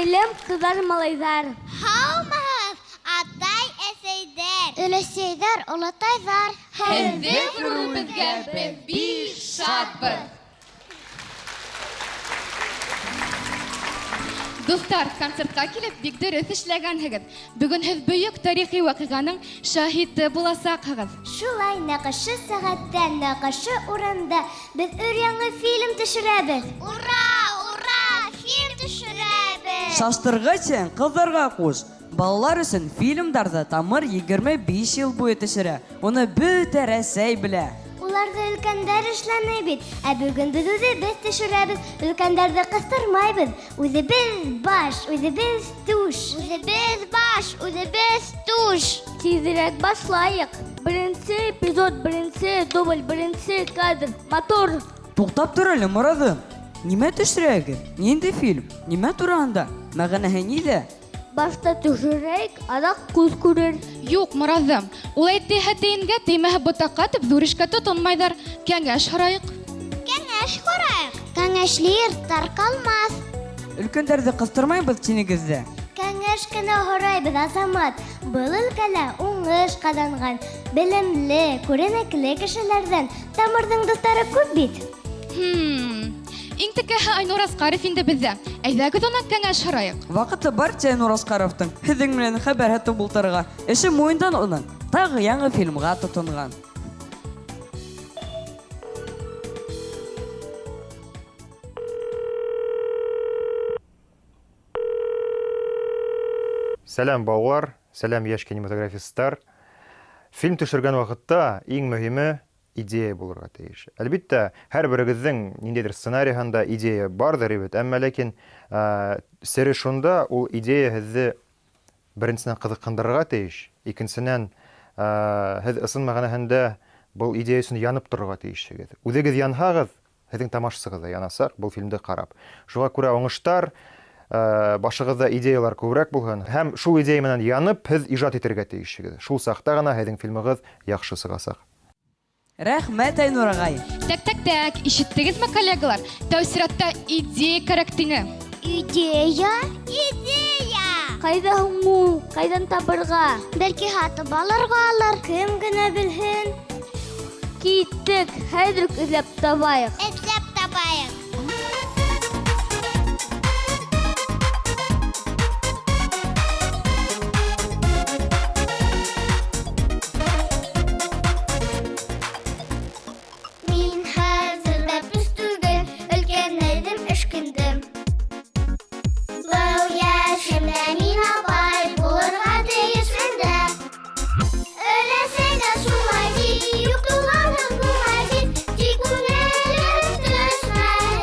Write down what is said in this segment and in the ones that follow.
Сәләм, ҡыҙҙар, малайҙар! Һаумыһығыҙ, атай, әсәйҙәр! Өләсәйҙәр, олатайҙар! Һеҙҙе күреүебеҙгә беҙ бик шатбыҙ! Дуҫтар, концертҡа килеп бик дөрөҫ эшләгәнһегеҙ. Бөгөн һеҙ бөйөк тарихи ваҡиғаның шаһиты буласаҡһығыҙ. Шулай, нәҡ ошо сәғәттә, нәҡ ошо урында беҙ өр-яңы фильм төшөрәбеҙ! Ура! Ура! Фильм төшөрәбеҙ! Шаштырғыч ҡыҙҙарға ҡуш. Балалар өсөн фильмдарҙы Тамыр 25 йыл буйы төшөрә. Уны бөтә Рәсәй белә. Уларҙы өлкәндәр эшләне бит. Ә бөгөн беҙ үҙебеҙ төшөрәбеҙ. Өлкәндәрҙе ҡыҫтырмайбыҙ. Үҙебеҙ баш, үҙебеҙ түш. Үҙебеҙ баш, үҙебеҙ түш. Тиҙерәк башлайыҡ. Беренсе эпизод, беренсе дубль, беренсе кадр. Мотор! Туҡтап тор әле, Мораҙым. Нимә төшөрәгеҙ? Ниндәй фильм? Нимә тураһында? Мәғәнәһе ниҙә? Башта төшөрәйек, аҙаҡ күҙ күрер. Юҡ, Мораҙым, улай тейһә тейенгә, теймәһә ботаҡҡа тип ҙур эшкә тотонмайҙар. Кәңәш һорайыҡ. Кәңәш һорайыҡ. Кәңәшле йорт тарҡалмаҫ. Өлкәндәрҙе ҡыҫтырмайбыҙ тинегеҙ ҙә. Кәңәш кенә һорайбыҙ, Азамат. Был өлкәлә уңыш ҡаҙанған, белемле, күренекле кешеләрҙән Тамырҙың дуҫтары күп бит. Хм. Иң текәһе Айнур Асҡаров инде беҙҙә. Әйҙәгеҙ унан кәңәш һорайыҡ. Ваҡыты бар ти Айнур Асҡаровтың һеҙҙең менән хәбәр һатып ултырырға. Эше муйындан уның. Тағы яңы фильмға тотонған. Сәләм, балалар, сәләм, йәш кинематографисттар. Фильм төшөргән ваҡытта иң мөһиме идея булырға тейеш. Әлбиттә, һәр берегеҙҙең ниндәйҙер сценарийһында идея барҙыр бит, әммә ләкин сере шунда, ул идея һеҙҙе беренсенән ҡыҙыҡһындырырға тейеш, икенсенән, һеҙ ысын мәғәнәһендә был идея өсөн янып торорға тейешһегеҙ. Үҙегеҙ янһағыҙ, һеҙҙең тамашасығыҙ ҙа янасаҡ был фильмды ҡарап. Шуға күрә уңыштар, башығыҙҙа идеялар күберәк булһын һәм шул идея менән янып һеҙ ижад итергә тейешһегеҙ. Шул саҡта ғына һеҙҙең фильмығыҙ яҡшы сығасаҡ. Рәхмәт, Айнур ағай. Тәк, тәк, тәк, ишеттегеҙме, коллегалар? Тәү сиратта идея кәрәк тине. Идея? Идея! Ҡайҙа һуң ул? Ҡайҙан табырға? Бәлки һатып алырғалыр. Кем генә белһен. Киттек, хәҙер үк эҙләп табайыҡ. Эҙләп табайыҡ. Мин хәҙер бәпес түгел, өлкәнәйҙем, эшкиндем. Был йәшемдә мин апай булырға тейешмен дә. Өләсәй ҙә шулай ти, юҡ туғаным булмай ти, тик күңелем төшмәһен.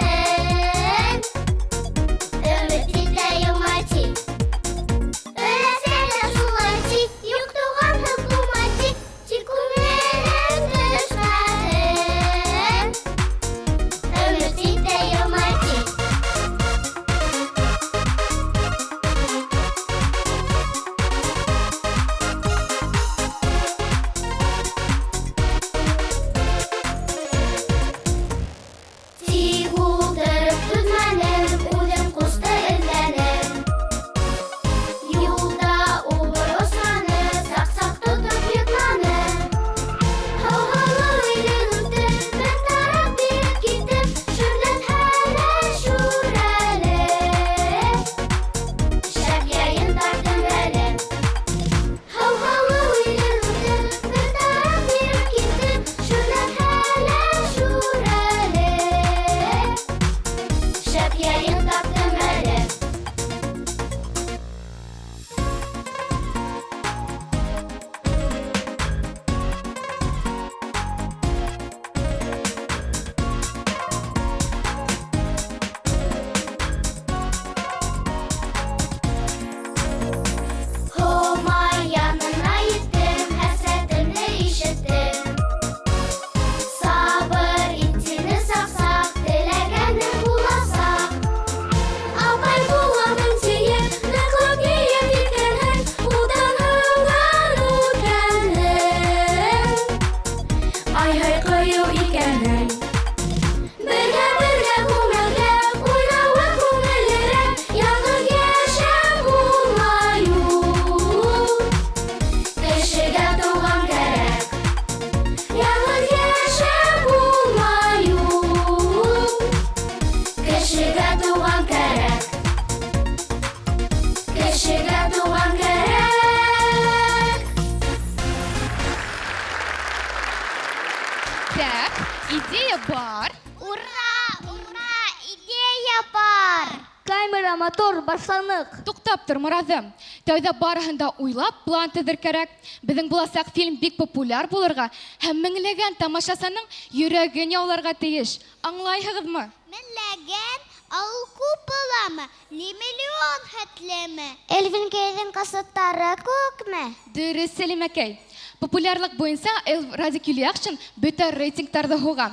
Бар. Ура, ура, идея бар! Камера, мотор, башланыҡ. Туҡтап тор, Морадым. Тәүҙә барыһын да уйлап, план төҙөр кәрәк. Беҙҙең буласаҡ фильм бик популяр булырға һәм меңләгән тамашасының йөрәген яуларға тейеш. Аңлайһығыҙмы? Меңләгән, ә ул күп буламы? Ни миллион хәтлеме? Эльвинкәйҙең кассеттары күпме? Дөрөҫ, Сәлимәкәй. Популярлыҡ буйынса Эл Радик Юльяхшин бөтә рейтингтарҙы һуға.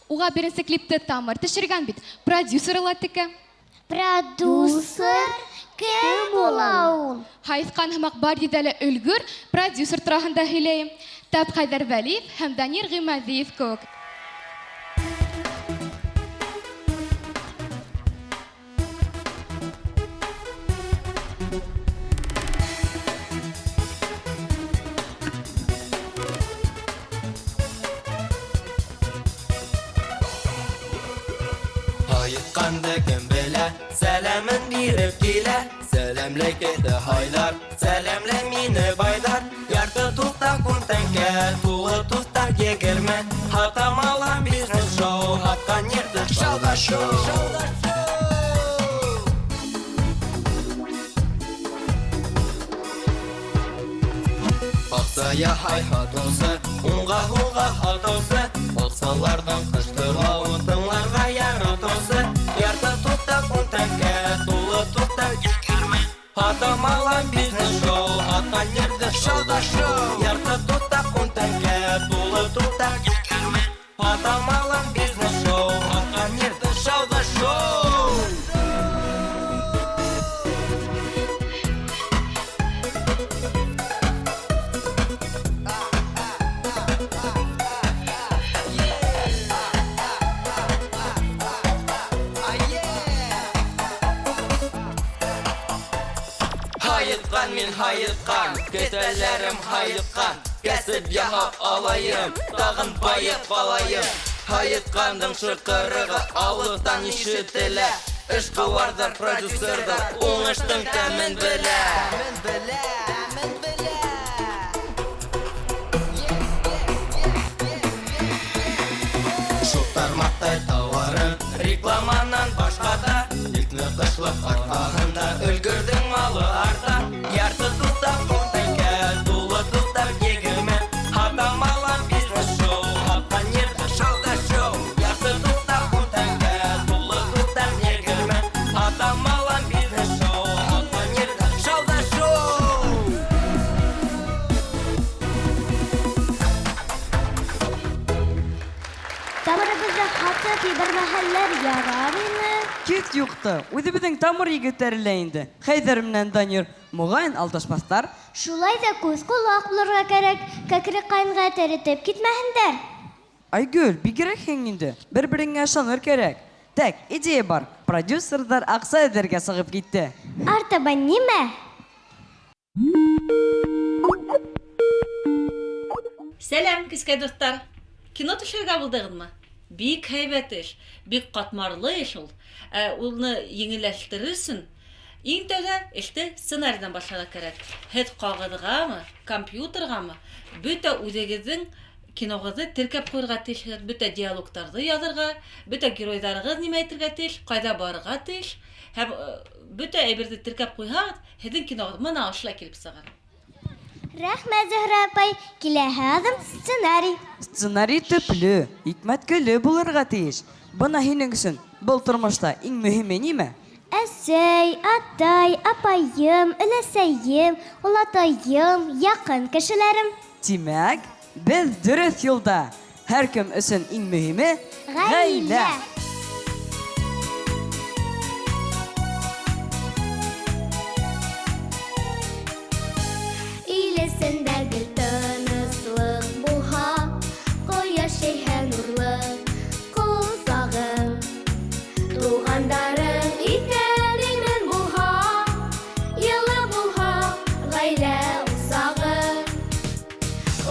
Уға беренсе клипты Тамыр төшөргән бит. Продюсеры ла теке. Продюсер кем була ул? Һайыҫҡан һымаҡ бар йөҙәле өлгөр продюсер тураһында һөйләйем. Тап Хәйҙәр Вәлиев һәм Данир Ғимаҙиев кеүек. Һайыҫҡанды кем белә, сәләмен биреп килә. Сәләмләй кете һайлар, сәләмләй мине байҙар. Ярты туҫтаҡ ун тәңкә, тулы туҫтаҡ 20. Һатам алам бизнес-шоу, һатҡан ерҙе шау ҙа шоу. Аҡса яһай һатыусы, уңға һулға атыусы, аҡсаларҙың ҡыштырлауын тыңларға яратыусы. Ярты туҫтаҡ ун тәңкә, тулы туҫтаҡ 20. Һатам алам бизнес-шоу, һатҡан ерҙе шау ҙа шоу. Ярты туҫтаҡ ун тәңкә, тулы туҫтаҡ 20. Һатам алам бизнес-шоу, һатҡан ерҙе шау ҙа шоу. Һайыҫҡан мин һайыҫҡан, кеҫәләрем һайыҫҡан. Кәсеп яһап алайым, тағын байып ҡалайым. Һайыҫҡандың шыҡырығы алыҫтан ишетелә. Эшҡыуарҙар, продюсерҙар уңыштың тәмен белә. Шул тармаҡтай тауарын рекламанан башҡа да, Итне ҡышлыҡ арҡаһында өлгөрҙөң малы арта. Ярты туҫтаҡ ун тәңкә, тулы туҫтаҡ 20. Һатам алам бизнес-шоу, һатҡан ерҙә шау ҙа шоу. Ярты туҫтаҡ ун тәңкә, тулы туҫтаҡ 20. Һатам алам бизнес-шоу, һатҡан ерҙә шау ҙа шоу. Тамырыбыҙҙы һатып ебәрмәһәләр ярар ине. Кит юҡты, үҙебеҙҙең тамыр егеттәре лә инде. Хәйҙәр менән Данир, моғайын алдашмаҫтар. Шулай ҙа күҙ ҡолаҡ булырға кәрәк, кәкре ҡайынға теретеп китмәһендәр. Айгөл, бигерәкһең инде. Бер-береңә ышаныр кәрәк. Тәк, идея бар. Продюсерҙар аҡса эҙләргә сығып китте. Артабан нимә? Сәләм, кескәй дуҫтар. Кино төшөрөргә булдығыҙмы? Бик һәйбәт эш, бик ҡатмарлы эш ул. Уны еңелләштерер өсөн иң тәүҙә эште сценарийҙан башларға кәрәк. Һеҙ ҡағыҙғамы, компьютерғамы, бөтә үҙегеҙҙең киноғыҙҙы теркәп ҡуйырға тейешһегеҙ, бөтә диалогтарҙы яҙырға, бөтә геройҙарығыҙ нимә әйтергә тейеш, ҡайҙа барырға тейеш, һәм бөтә әйберҙе теркәп ҡуйһағыҙ, һеҙҙең киноғыҙ мына ошолай килеп сығыр. Рәхмәт, Зөһрә апай. Киләһе аҙым сценарий. Сценарий төплө, хикмәткеле булырға тейеш. Бына һинең өсөн был тормошта иң мөһиме нимә? Әсәй, атай, апайым, өләсәйем, олатайым, яҡын кешеләрем. Тимәк, беҙ дөрөҫ юлда. Һәр кем өсөн иң мөһиме Ғаилә. Илесендә гел тыныслыҡ булһа, ҡояш йәйһә нурлы ҡосағың. Туғандарың иҫән-имен булһа, йылы булһа ғаилә усағы.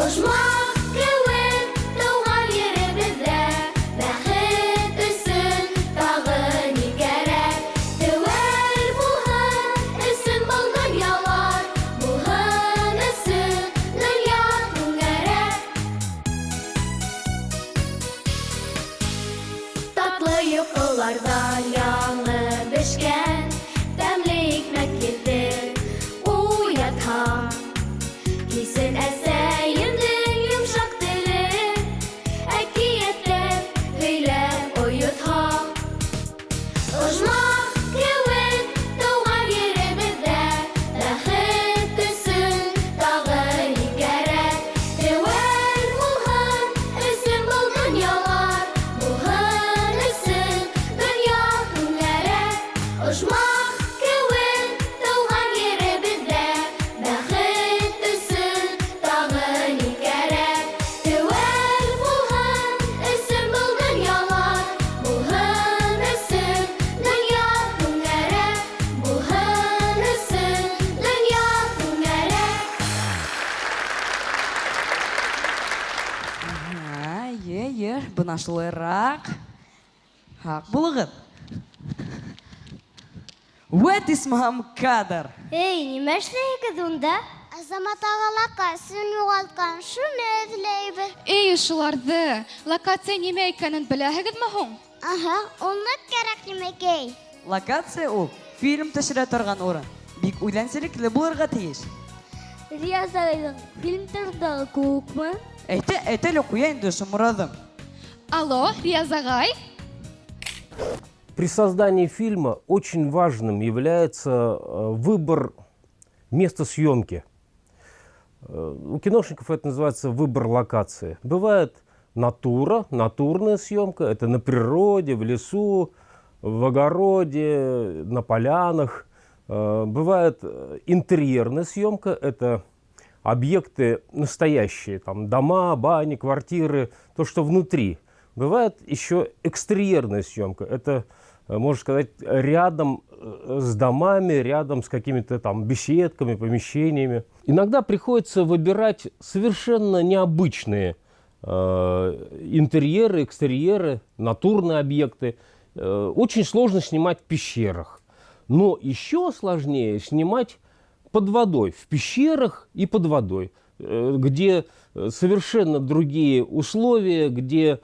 Ожмах кеүек тыуған еребеҙҙә бәхет өсөн Бына шулайыраҡ. Һаҡ булығыҙ. Вәт исмаһам кадр! Эй, нимә эшләйһегеҙ унда? Азамат аға локацияны юғалтҡан, шуны эҙләйбеҙ. Эй, ошоларҙы! Локация нимә икәнен беләһегеҙме һуң? Аһа, ул ныҡ кәрәк нимәкәй. Локация ул, фильм төшөрә торған урын. Бик үҙенсәлекле булырға тейеш. Рияз ағайҙың фильмдарҙағы кеүекме? Әйтә, әйтә лә ҡуя инде ошо Мораҙым. Алло, Рияз ағай? При создании фильма очень важным является выбор места съемки. У киношников это называется выбор локации. Бывает натура, натурная съемка, это на природе, в лесу, в огороде, на полянах. Бывает интерьерная съемка, это объекты настоящие, там дома, бани, квартиры, то, что внутри. Бывает еще экстерьерная съемка, это, можно сказать, рядом с домами, рядом с какими-то там беседками, помещениями. Иногда приходится выбирать совершенно необычные интерьеры, экстерьеры, натурные объекты. Очень сложно снимать в пещерах. Но еще сложнее снимать под водой, в пещерах и под водой, где совершенно другие условия, где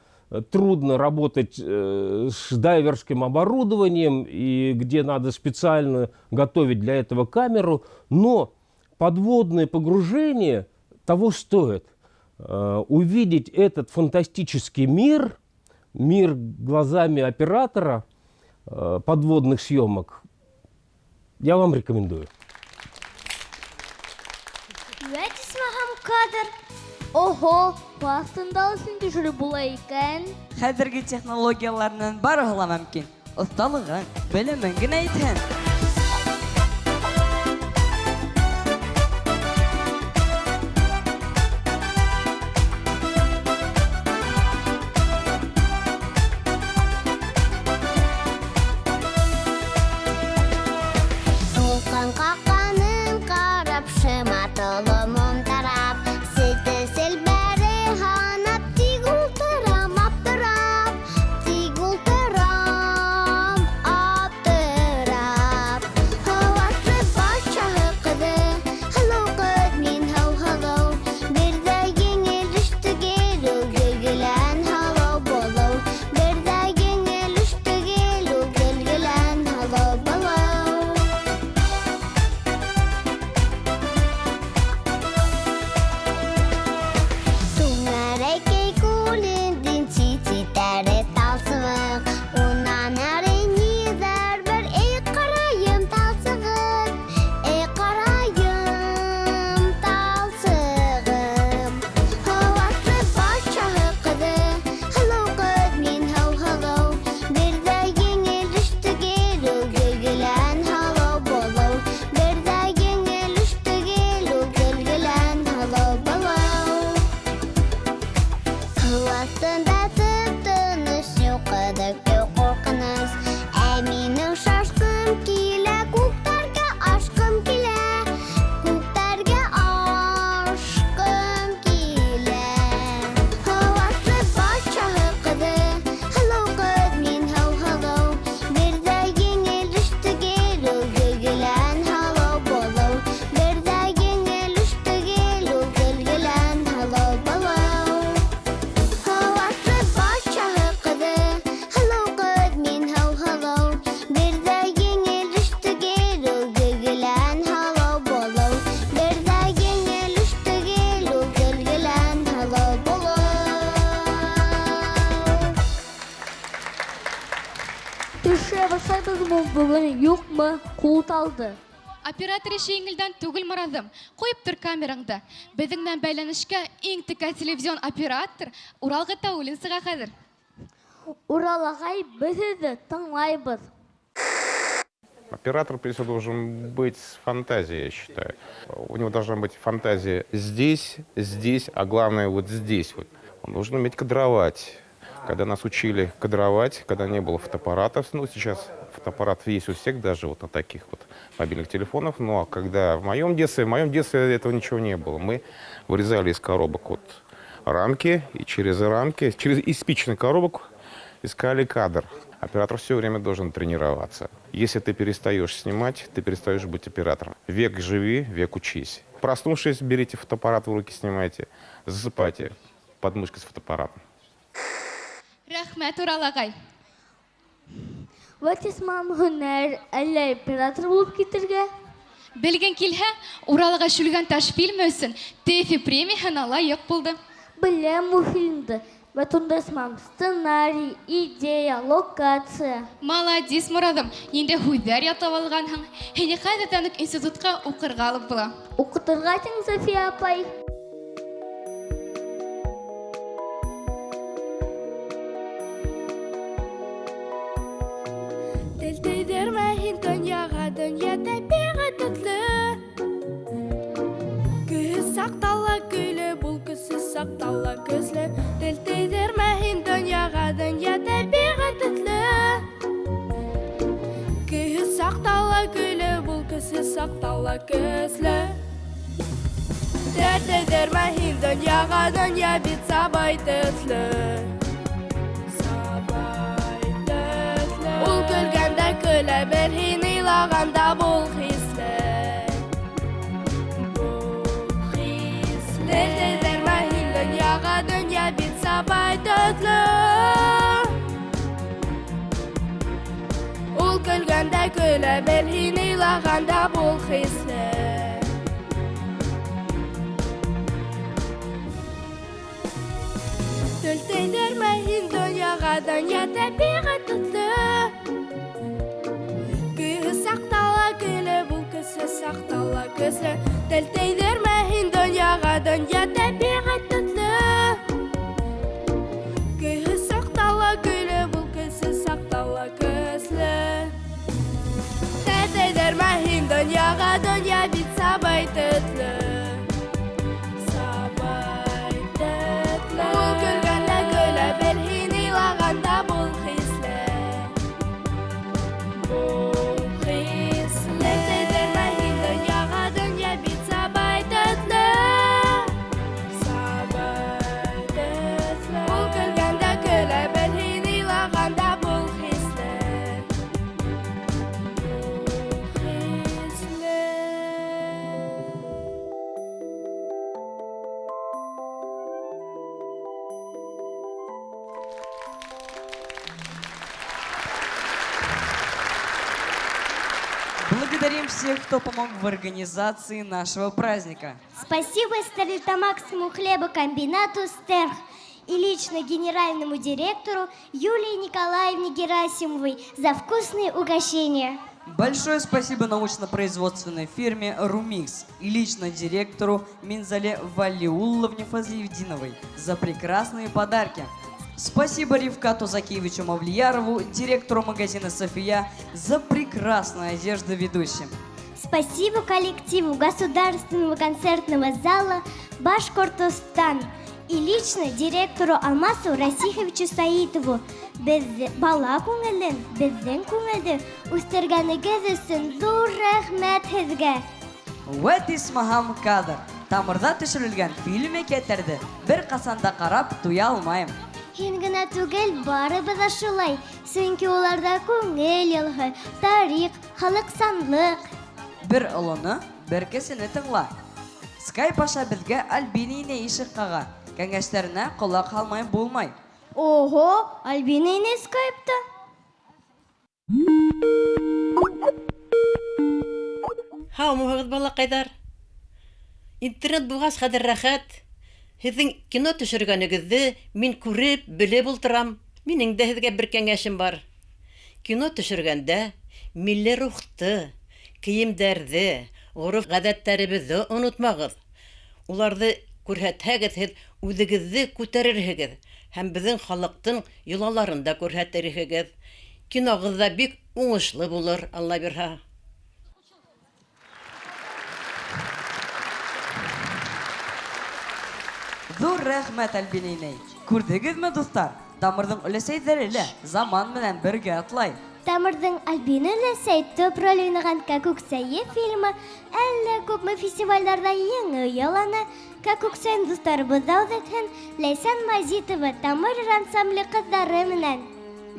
трудно работать с дайверским оборудованием и где надо специально готовить для этого камеру, но подводное погружение того стоит. Увидеть этот фантастический мир, мир глазами оператора подводных съемок, я вам рекомендую. Вәт исмаһам кадр. Ого, һыу аҫтында ла төшөрөп була икән. Хәҙерге технологиялар менән барыһы ла мөмкин. Оҫталығың, белемең генә етһен. Тулҡын ҡаҡҡанын ҡарап, шыма толомон тарап, Селте селбәре һанап, тик ултырам аптырап, тик ултырам аптырап. Һыу аҫты батшаһы ҡыҙы, һылыу ҡыҙ мин һыу һылыу, Бер ҙә еңел эш түгел ул гөлгөлән һылыу булыу, Бер ҙә еңел эш түгел ул гөлгөлән һылыу булыу. Түңәрәкәй күлендең сит-ситтәре талсыбыҡ, Унан ары ниҙәр бар, эй ҡарайым талсығым, эй ҡарайым талсығым. Һыу аҫты батшаһы ҡыҙы, һылыу ҡыҙ мин һыу һылыу, Бер ҙә еңел эш түгел ул гөлгөлән һылыу булыу, Бер ҙә еңел эш түгел ул гөлгөлән һылыу булыу. Һыу аҫтында тып-тыныс, юҡ ҡыҙыҡ, юҡ ҡурҡыныс. Ә минең шашҡым килә, күктәргә ашҡым килә, күктәргә ашҡым килә. Һыу аҫты батшаһы ҡыҙы, һылыу ҡыҙ мин һыу һылыу, Бер ҙә еңел эш түгел ул гөлгөлән һылыу булыу, Бер ҙә еңел эш түгел ул гөлгөлән һылыу булыу. Һыу аҫты батшаһы ҡыҙы, һылыу ҡыҙ мин һыу һылыу, Бер ҙә еңел эш түгел ул гөлгөлән һылыу булыу, Бер ҙә еңел эш түгел ул гөлгөлән һылыу булыу. Төшөрә башлайбыҙмы бөгөн, юҡмы? Ҡул талды. Оператор эше еңелдән түгел, Мораҙым. Ҡуйып тор камераңды. Беҙҙең менән бәйләнешкә иң текә телевизион оператор Урал Ғәтауллин сыға хәҙер. Урал ағай, беҙ һеҙҙе тыңлайбыҙ. Оператор, прежде всего, должен быть с фантазией, я считаю. У него должна быть фантазия здесь, здесь, а главное вот здесь. Вот. Он должен уметь кадровать. Когда нас учили кадровать, когда не было фотоаппаратов, сейчас фотоаппарат есть у всех, даже вот на таких вот мобильных телефонов, но когда в моем детстве этого ничего не было. Мы вырезали из коробок вот рамки, и через рамки, через из спичечных коробок искали кадр. Оператор все время должен тренироваться. Если ты перестаешь снимать, ты перестаешь быть оператором. Век живи, век учись. Проснувшись, берите фотоаппарат в руки, снимайте. Засыпайте под мышкой с фотоаппаратом. Рәхмәт, Урал агай. Вәт исмам һөнәр, әллә оператор булып китергә? Белгең килһә, Урал агай Шүлгән таш фильмы өсөн ТЭФИ премияһына лайыҡ булды. Беләм бу фильмды. Вәт унда исмам сценарий, идея, локация. Маладис, Морадым, ниндәй һүҙҙәр ятлап алғанһың. Һине хәҙерҙән үк институтҡа уҡырға алып була. Уҡытырға тиң, София апай. Тел тейҙермә һин донъяға, донъя тәбиғәт төҫлө. Көйһөҙ саҡта ла көйлө бул, көсһөҙ саҡта ла көслө. Тел тейҙермә һин донъяға, донъя тәбиғәт төҫлө. Көйһөҙ саҡта ла көйлө бул, көсһөҙ саҡта ла көслө. Тел тейҙермә һин донъяға, донъя бит сабай төҫлө. Сабай төҫлө. Ул көлгәндә көлә бел, һин илағанда бул хисле. Бул хисле. Тел тейҙермә һин донъяға, донъя бит сабай төҫлө. Ул көлгәндә көлә бел, һин илағанда бул хисле. Тел тейҙермә һин донъяға, донъя тәбиғәт төҫлө. Көйһөҙ саҡта ла көйлө бул, көсһөҙ саҡта ла көслө. Тел тейҙермә һин донъяға, донъя тәбиғәт төҫлө. Көйһөҙ саҡта ла көйлө бул, көсһөҙ саҡта ла көслө. Тел тейҙермә һин донъяға, донъя бит сабай төҫлө. Сабай төҫлө. Ул көлгәндә көлә бел, һин илағанда бул хисле. Бул хисле. Тел тейҙермә һин донъяға, донъя бит сабай төҫлө. Сабай төҫлө. Ул көлгәндә көлә бел, һин илағанда бул хисле. Бул хисле. Благодарим всех, кто помог в организации нашего праздника. Спасибо Стерлитамакскому хлебокомбинату «Стерх» и лично генеральному директору Юлии Николаевне Герасимовой за вкусные угощения. Большое спасибо научно-производственной фирме «Румикс» и лично директору Минзале Валиулловне Фазлиевдиновой за прекрасные подарки. Спасибо Ривкату Закиевичу Мавлиярову, директору магазина «София», за прекрасную одежду ведущим. Спасибо коллективу Государственного концертного зала «Башкортостан» и лично директору Алмасу Расиховичу Саитову. Беҙ бала күңелен, беҙҙең күңелде үҫтергәнегеҙ өсөн ҙур рәхмәт һеҙгә. Вәт исмаһам кадр. Тамырҙа төшөрөлгән фильм әкиәттәрҙе бер ҡасан да ҡарап туя алмайым. Һин генә түгел, барыбыҙ ҙа шулай. Сөнки уларҙа күңел йылыһы, тарих, халыҡсанлыҡ. Бер олоно, бер кесене тыңла. Скайп аша беҙгә Альбина инәй ишек ҡаға. Кәңәштәренә ҡолаҡ һалмай булмай. Ого, Альбина инәй скайпта. Һаумыһығыҙ, балаҡайҙар. Интернет булғас хәҙер рәхәт. Һеҙҙең кино төшөргәнегеҙҙе мин күреп, белеп ултырам. Минең дә һеҙгә бер кәңәшем бар. Кино төшөргәндә милли рухты, кейемдәрҙе, ғөрөф-ғәҙәттәребеҙҙе онотмағыҙ. Уларҙы күрһәтһәгеҙ, һеҙ үҙегеҙҙе күтәрерһегеҙ һәм беҙҙең халыҡтың йолаларын да күрһәтерһегеҙ. Киноғыҙ ҙа бик уңышлы булыр, Алла бирһә. Ҙур рәхмәт, Альбина инәй. Күрҙегеҙме, дуҫтар? Тамырҙың өләсәйҙәре лә заман менән бергә атлай. Тамырҙың Альбина өләсәй төп роль уйнаған Кәкүк Сәйе фильмы әллә күпме фестивальдәрҙә еңеү яуланы. Кәкүк Сәйен дуҫтарыбыҙ ҙа үҙ итһен Ләйсән Мазитова Тамыр ансамбле ҡыҙҙары менән.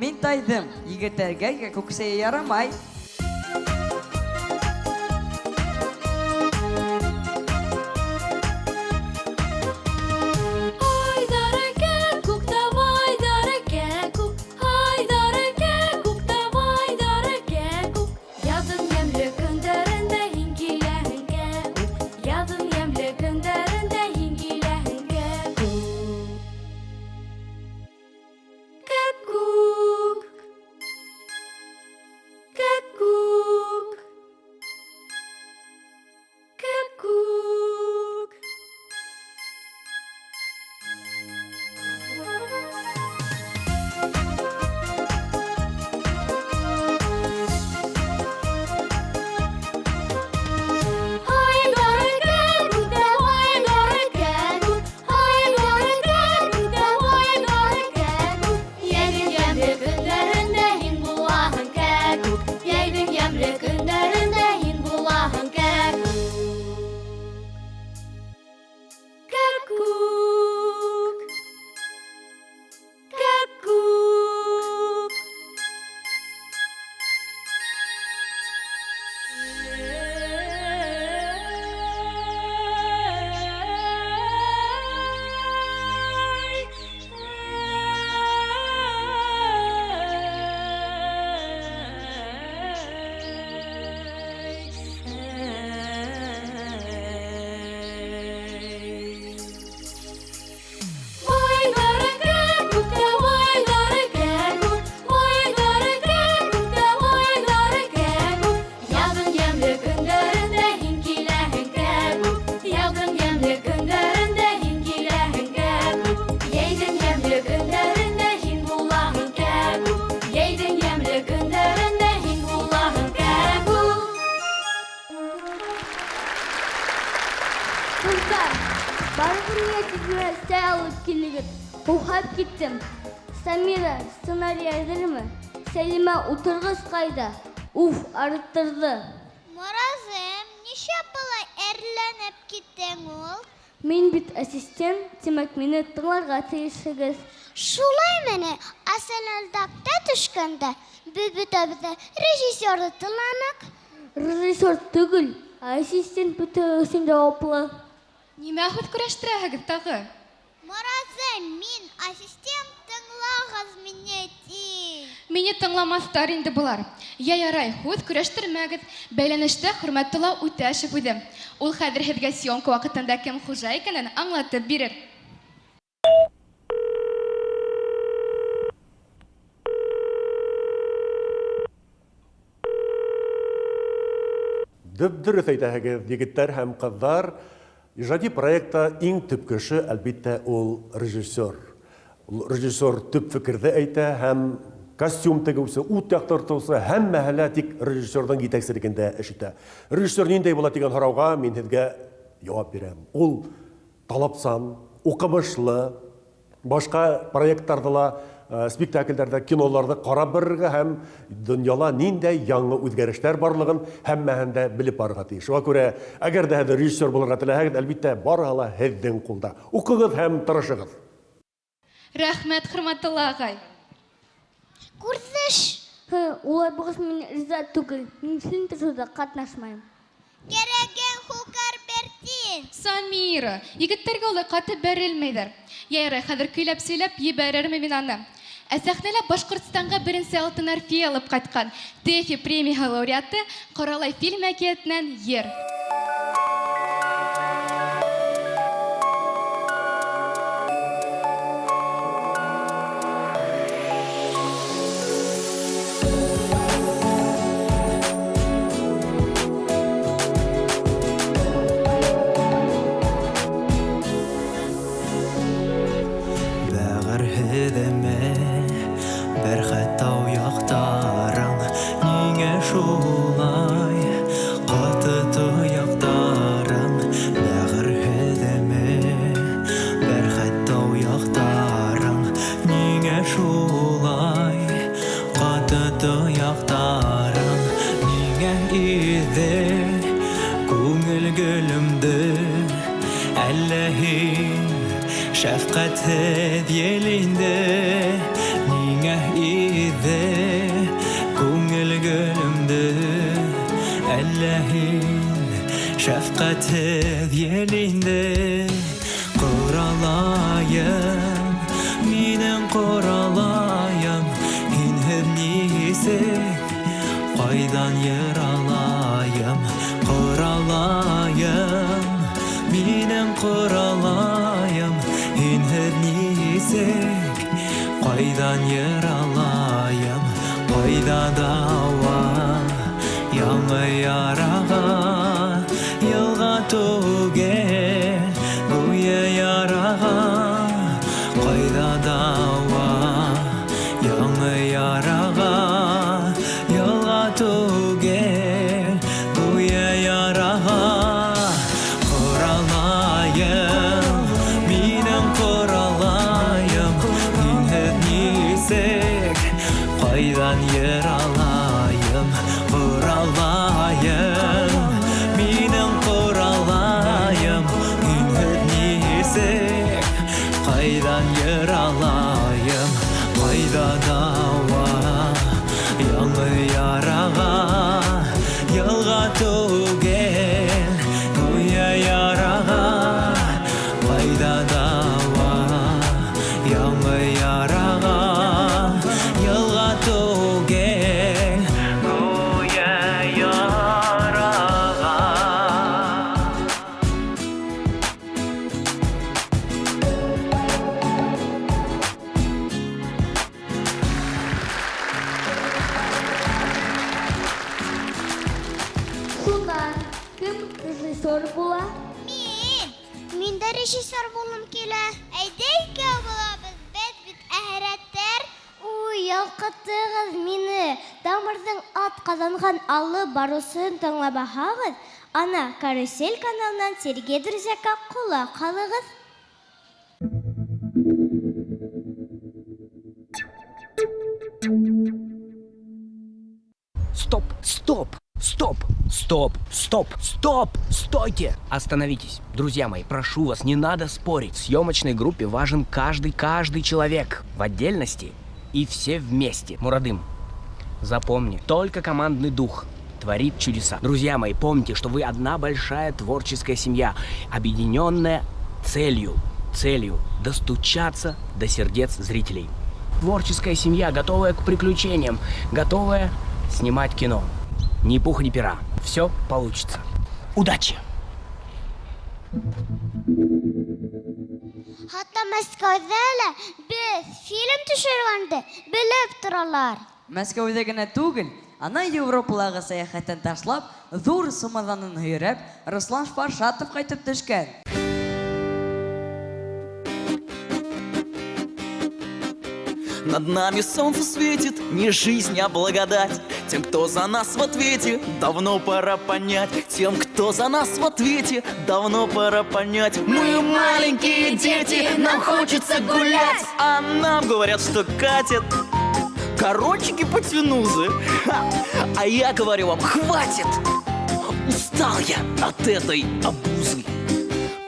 Мин тайҙым, егеттәргә кәкүк сәйе ярамай. Дуҫтар, барығыҙ миңә тиҙ генә сәй алып килегеҙ. Һыуһап киттем. Самира, сценарий әҙерме? Сәлимә, ултырғыс ҡайҙа? Уф, арыттырҙы. Моразым, нишләп былай әрләнеп киттең ул? Мин бит ассистент, тимәк, мине тыңларға тейешһегеҙ. Шулаймы ни? Ә төшкәндә беҙ бөтәбеҙ ҙә режиссерҙы тыңланыҡ. Режиссер түгел, ә ассистент бөтә өсөн яуаплы. Нимә һүҙ көрәштерәһегеҙ тағы? Моразым, мин ассистент, тыңлағыҙ мине ти. Мине тыңламаҫтар инде былар. Йә ярай, һүҙ көрәштермәгеҙ. Бәйләнештә Хөрмәтулла Үтәшев үҙе. Ул хәҙер һеҙгә съемка ваҡытында кем хужа икәнен аңлатып бирер. Дөп-дөрөҫ әйтәһегеҙ, егеттәр һәм ҡыҙҙар. Ижади проектта иң төп кеше, әлбиттә, ул режиссер. Ул режиссер төп фекерҙе әйтә һәм костюм тегеүсе, ут яҡтыртыусы, һәммәһе лә тик режиссерҙың етәкселегендә эш итә. Режиссер ниндәй була тигән һорауға мин һеҙгә яуап бирәм. Ул талапсан, уҡымышлы, башҡа проекттарҙы ла, спектаклдәрҙә, киноларҙы ҡарап барырға һәм донъяла ниндәй яңы үҙгәрештәр барлығын һәммәһен дә белеп барырға тейеш. Шуға күрә, әгәр ҙә һеҙ режиссер булырға теләһәгеҙ, әлбиттә, барыһы ла һеҙҙең ҡулда. Уҡығыҙ һәм тырышығыҙ. Рәхмәт, Хөрмәтулла ағай. Күрҙеш. Һы, улай булғас мин риза түгел. Мин фильм төшөүҙә ҡатнашмайым. Кәрәген хукар бертин. Самира, егеттәргә улай ҡаты бәрелмәйҙәр. Йә ярай, хәҙер көйләп сөйләп ебәрермен мин аны. Ә сәхнәлә Башҡортостанға беренсе алтын орфей алып ҡайтҡан ТЭФИ премияһы лауреаты Ҡоралай фильм әкиәтенән Ер. Бәрхәт тау яҡтарың ниңә шулай ҡаты тоя? һин шәфҡәтһеҙ ел инде, Ниңә иҙҙе күңел гөлөмдө? Әллә һин шәфҡәтһеҙ ел инде, Ҡоралайым, минең ҡоралайым, Һинһеҙ нисек, ҡайҙан йыралайым? Ҡоралайым, минең ҡоралайым, Һинһеҙ нисек, ҡайҙан йыралайым? Ҡайҙа дауа яңы яраға? Йылға түгел, гүйә яраға. Ҡайҙа дауа яңы яраға? Йылға түгел, гүйә яраға. Ҡоралайым, минең ҡоралайым, Һинһеҙ нисек, ҡайҙан йыралайым? Ҡоралайым, минең ҡоралайым, Һинһеҙ нисек, ҡайҙан йыралайым? Ҡайҙа дауа яңы яраға? Йылға түгел, гүйә яраға. Ҡайҙа дауа яңы яраға? Йылға түгел, гүйә яраға. Шуннан кем режиссер була? Мин! Мин дә режиссер булым килә. Әйдә икәү булабыз, беҙ бит әһәрәттәр. Уй, ялҡыттығыҙ мине. Тамырҙың ат ҡаҙанған алып барыусын тыңламаһағыҙ, ана Карусель каналынан Сергей Друзякка ҡолаҡ һалығыҙ. Стоп, стоп, стоп, стоп, стоп, стоп, стойте! Остановитесь. Друзья мои, прошу вас, не надо спорить. В съемочной группе важен каждый человек в отдельности и все вместе. Мурадым, запомни, только командный дух творит чудеса. Друзья мои, помните, что вы одна большая творческая семья, объединенная целью достучаться до сердец зрителей. Творческая семья, готовая к приключениям, готовая снимать кино. Ни пуха, ни пера. Все получится. Удачи! Хатта Мәскәүҙә лә беҙ фильм төшөргәнде белеп торалар. Мәскәүҙә генә түгел, ана Европалағы сәйәхәттән ташлап, ҙур сумаҙанын һөйрәп, Руслан Фаршатов ҡайтып төшкән. Над нами солнце светит, не жизнь, а благодать. Тем, кто за нас в ответе, давно пора понять. Тем, кто за нас в ответе, давно пора понять. Мы маленькие дети, нам хочется гулять. А нам говорят, что катят короче гипотенузы. Ха! А я говорю вам, хватит! Устал я от этой обузы.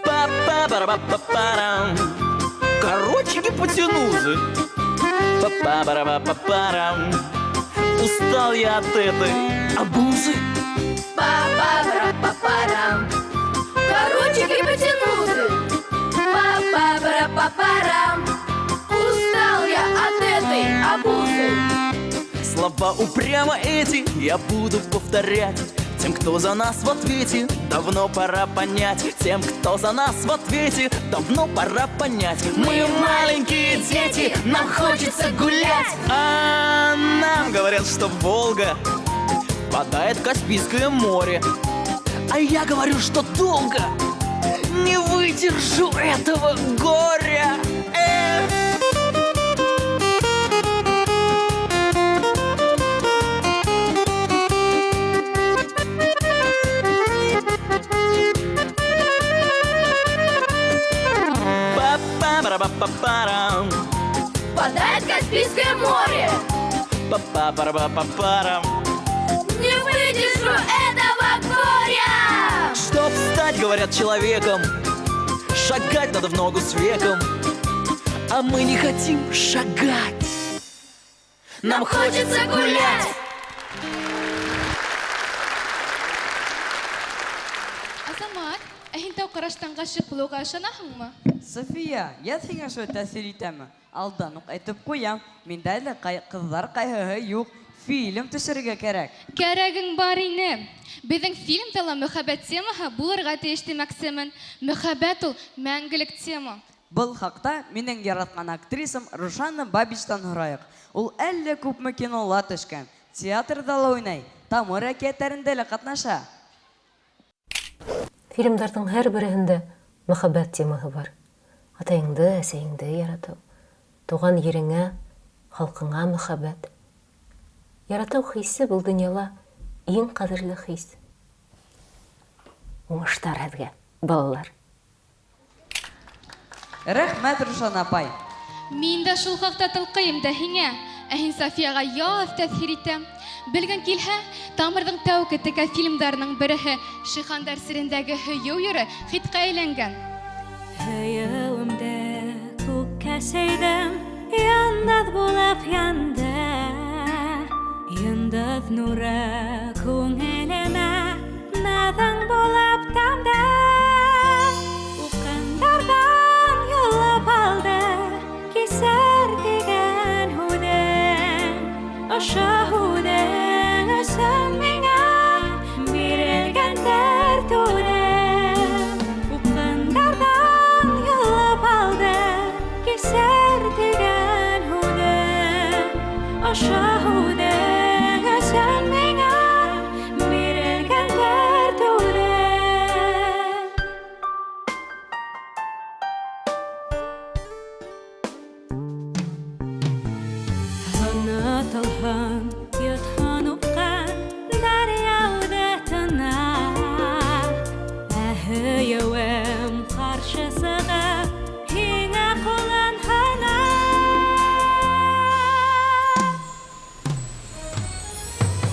Па-па-ба-ра-ба-па-парам. Короче гипотенузы. Па-па-ба-ра-ба-па-парам. Устал я от этой обузы. Па-па-ба-ра-па-парам. Короче гипотенузы. Па-па-ба-ра-па-парам. Устал я от этой обузы. Слова упрямо эти я буду повторять. Тем, кто за нас в ответе, давно пора понять. Тем, кто за нас в ответе, давно пора понять. Мы маленькие дети, нам хочется гулять. А нам говорят, что Волга впадает в Каспийское море. А я говорю, что долго не выдержу этого горя. Эх! Па-па-ба-ра-ба-па-парам. Впадает в Каспийское море. Па-па-ба-ра-ба-па-парам. Не выдержу этого горя. Чтоб стать, говорят, человеком, Шагать надо в ногу с веком, а мы не хотим шагать. Нам хочется гулять. Азамат, ә һин тәү ҡараштан ғашиҡ булыуға ышанаһыңмы? София, яҙ һиңә шулай тәьҫир итәме? Алдан уҡ әйтеп ҡуям, миндә әле ҡыҙҙар ҡайһыһы юҡ, фильм төшөрөргә кәрәк. Кәрәгең бар ине. Беҙҙең фильмда ла мөхәббәт темаһы булырға тейеш тимәксемен. Мөхәббәт ул мәңгелек тема. Был хаҡта минең яратҡан актрисам Рушана Бабичтан һорайыҡ. Ул әллә күпме кинола төшкән, театрҙа ла уйнай, Тамыр әкиәттәрендә лә ҡатнаша. Фильмдарҙың һәр береһендә мөхәббәт темаһы бар. Атайыңды, әсәйеңде яратыу, туған ереңә, халҡыңа мөхәббәт. Яратыу хисе был донъяла иң ҡәҙерле хис. Уңыштар һеҙгә, балалар. Рәхмәт, Рушан апай. Мин дә шул хаҡта тылҡыйым да һиңә. Ә һин Софияға яҙ тәьҫир итә. Белгең килһә, Тамырҙың тәүге текә фильмдарының береһе Шихандар серендәге һөйөү йыры хитҡа әйләнгән. Һөйөүемде күккә сөйҙөм, йондоҙ булып янды. Йондоҙ нуры күңелемә наҙың булып тамды. Упҡындарҙан йолоп алды кисер тигән һүҙең. Ошо һүҙең өсөн миңә бирелгәндер түҙем. Упҡындарҙан йолоп алды кисер тигән һүҙең. Ошо һүҙең өсөн миңә бирелгәндер түҙем. Онотолһон, йотһон упҡын, даръя үҙе тына. Ә һөйөүем ҡаршы сығып, һиңә ҡулын һана.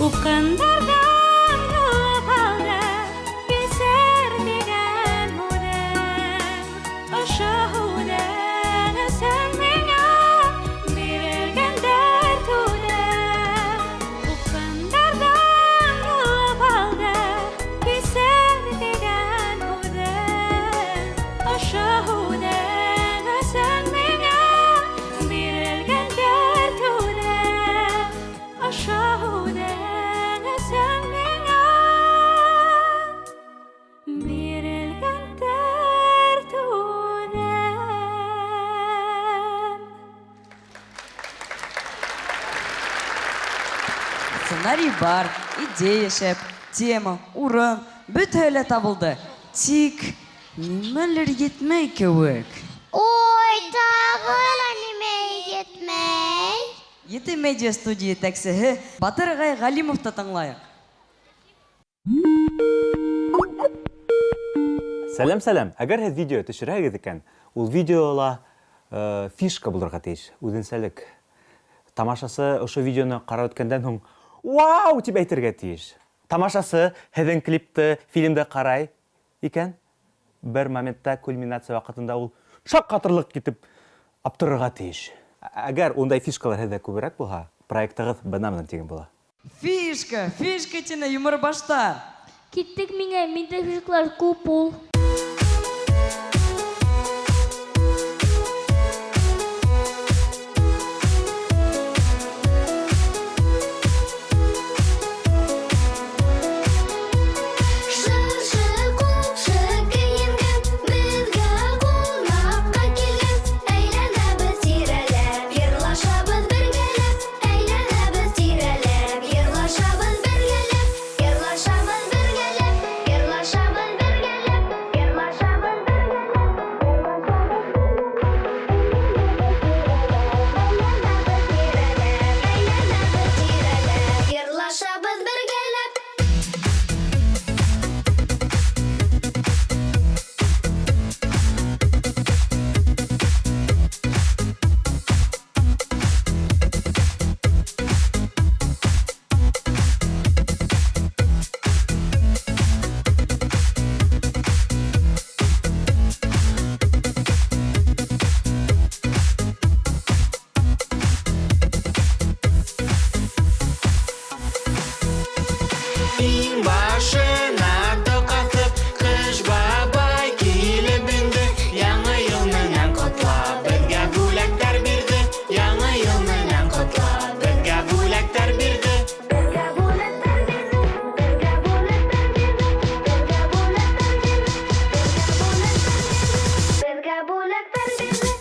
Упҡындарҙан йолоп алды кисер тигән һүҙең. Ошо һүҙең өсөн миңә бирелгәндер түҙем. Упҡындарҙан йолоп алды кисер тигән һүҙең. Ошо һүҙең өсөн миңә бирелгәндер түҙем. Ошо һүҙең өсөн миңә бирелгәндер түҙем. Сценарий бар, идея шәп, тема, урын, бөтәһе лә табылды. Тик нимәлер етмәй кеүек. Ой, тағы ла нимә етмәй? Ете медиа студия етәксеһе Батыр ағай Ғалимовты тыңлайыҡ. Сәләм, сәләм. Әгәр һеҙ видео төшөрәһегеҙ икән, ул видеола фишка булырға тейеш, үҙенсәлек. Тамашасы ошо видеоны ҡарап үткәндән һуң вау тип әйтергә тейеш. Тамашасы һеҙҙең клипты, фильмды ҡарай икән, бер моментта кульминация ваҡытында ул шаҡ ҡатырлыҡ китеп аптырырға тейеш. Әгәр ундай фишкалар һеҙҙә күберәк булһа, проектығыҙ бына менән тигән була. Фишка, фишка тине йомор баштар. Киттек миңә, миндә фишкалар күп ул. Йырлашабыҙ бергәләп. Безгә бүләктәр бирҙе.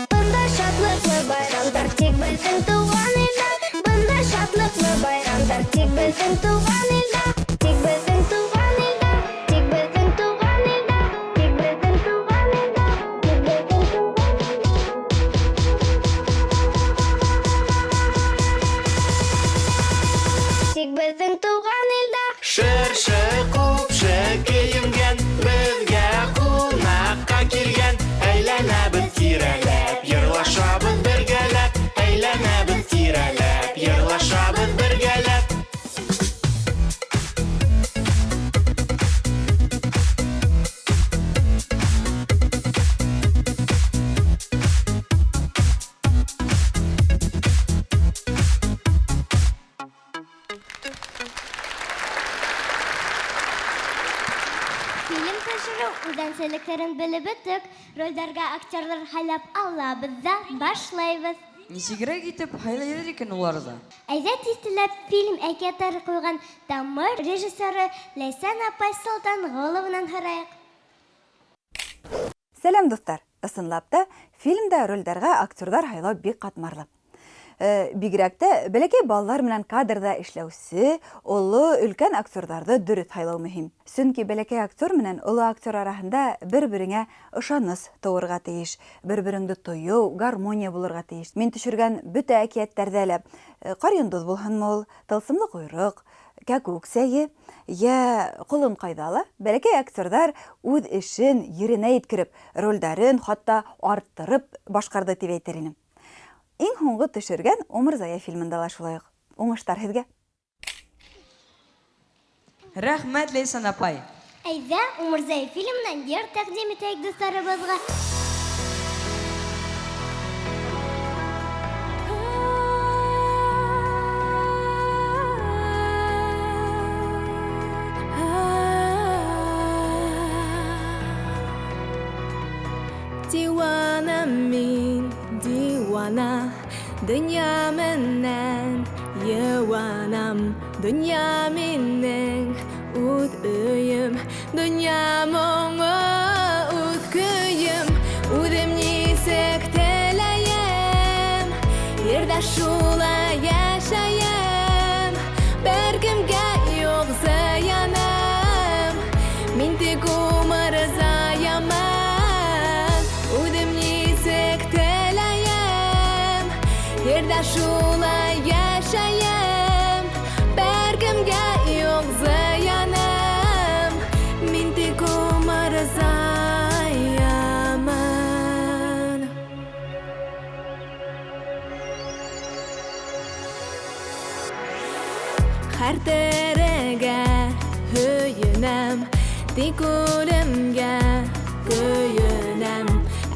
Бында шатлыҡлы байрамдар тик беҙҙең тыуған илдә. Бында шатлыҡлы байрамдар тик беҙҙең тыуған илдә. Тик беҙҙең тыуған илдә. Тик беҙҙең тыуған илдә. Тик беҙҙең тыуған илдә. Тик беҙҙең тыуған илдә. Тик беҙҙең тыуған илдә. Шыршы ҡупшы кейенгән, беҙгә ҡунаҡҡа килгән. Әйләнәбеҙ тирәләп, йырлашабыҙ бергәләп. Әйләнәбеҙ тирәләп, йырлашабыҙ бергәләп. Фильм төшөрөү үҙенсәлектәрен белеп бөттөк. Ролдәргә актерҙар һайлап алабыҙ ҙа башлайбыҙ. Нисегерәк итеп һайлайҙар икән уларҙы? Әйҙә тиҙ теләп фильм әкиәттәре ҡуйған Тамыр режиссеры Ләйсән апай Солтанғолованан һорайыҡ. Сәләм, дуҫтар! Ысынлап та, фильмда ролдәргә актерҙар һайлау бик ҡатмарлы. Бигерәк тә бәләкәй балалар менән кадрҙа эшләүсе оло өлкән актерҙарҙы дөрөҫ һайлау мөһим. Сөнки бәләкәй актер менән оло актер араһында бер-береңә ышаныс тыуырға тейеш, бер-береңде тойоу, гармония булырға тейеш. Мин төшөргән бөтә әкиәттәрҙә лә ҡар йондоҙ булһынмы ул, тылсымлы ҡойроҡ, кәкүк сәйе, йә ҡолон ҡайҙа ла, бәләкәй актерҙар үҙ эшен еренә еткереп, ролдәрен хатта арттырып башҡарҙы тип әйтер инем. Иң һуңғы төшөргән Умырзая фильмында ла шулай уҡ. Уңыштар һеҙгә! Рәхмәт, Ләйсән апай! Әйҙә, Умырзая фильмынан йыр тәҡдим итәйек дуҫтарыбыҙға. Диуана мин, диуана, донъя менән йыуанам. Донъя минең үҙ өйөм, донъя моңо үҙ көйөм. Үҙем нисек теләйем, ерҙә шулай йәшәйем. Бер кемгә юҡ зыяным, мин тик умырзаямын. Үҙем нисек теләйем, ерҙә шулай йәшәйем. Бер кемгә юҡ зыяным, мин тик умырзаямын. Һәр терегә һөйөнәм, тик үлемгә көйөнәм.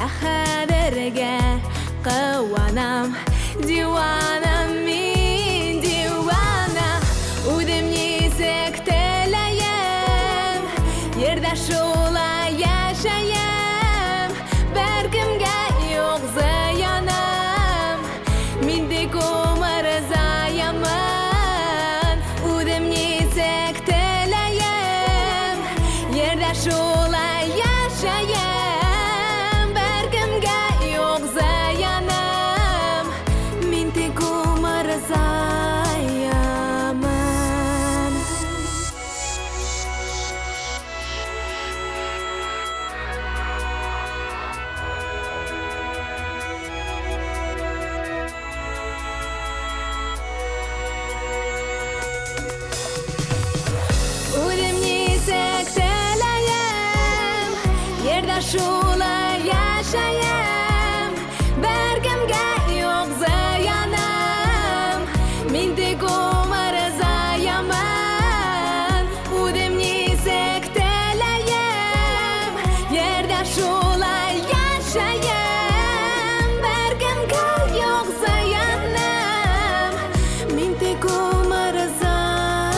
Ә хәҙергә ҡыуанам, диуана мин, диуана. Үҙем нисек теләйем, ерҙә шулай йәшәйем. Бер кемгә юҡ зыяным, мин тик умырзаямын. Үҙем нисек теләйем, ерҙә шулай йәшәйем. Бер кемгә юҡ зыяным, мин тик умырзаямын. Үҙем нисек теләйем, ерҙә шулай йәшәйем. Бер кемгә юҡ зыяным, мин тик умырзаямын. Үҙем нисек теләйем, ерҙә шулай йәшәйем. Бер кемгә юҡ зыяным, мин тик умырзаямын.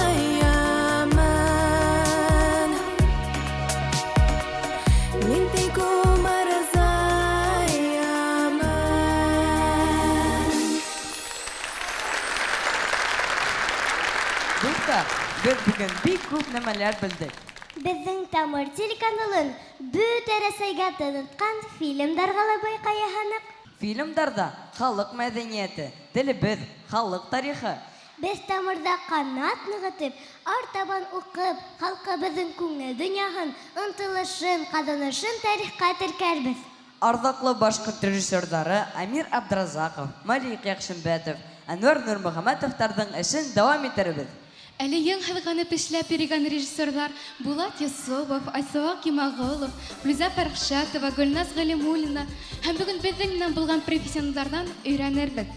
Дуслар, беҙ бөгөн бик күп нәмәләр белдек. Беҙҙең Тамыр телеканалын бөтә Рәсәйгә танытҡан фильмдарға ла байҡа яһаныҡ. Фильмдарҙа халыҡ мәҙәниәте, телебеҙ, халыҡ тарихы. Беҙ Тамырҙа ҡанат нығытып, артабан уҡып, халҡыбыҙҙың күңел донъяһын, ынтылышын, ҡаҙанышын тарихҡа теркәрбеҙ. Арҙаҡлы башҡорт режиссерҙары Әмир Абдразаҡов, Малик Яҡшимбәтов, Әнүәр Нурмөхәмәтовтарҙың эшен дауам итербеҙ. Әле ең һыҙғанып эшләп йөрөгән режиссерҙар Булат Йосопов, Айсыуаҡ Йомағолов, Флүзә Фәрхшәтова, Гөлназ Ғәлимуллина һәм бөгөн беҙҙең менән булған профессионалдарҙан өйрәнербеҙ.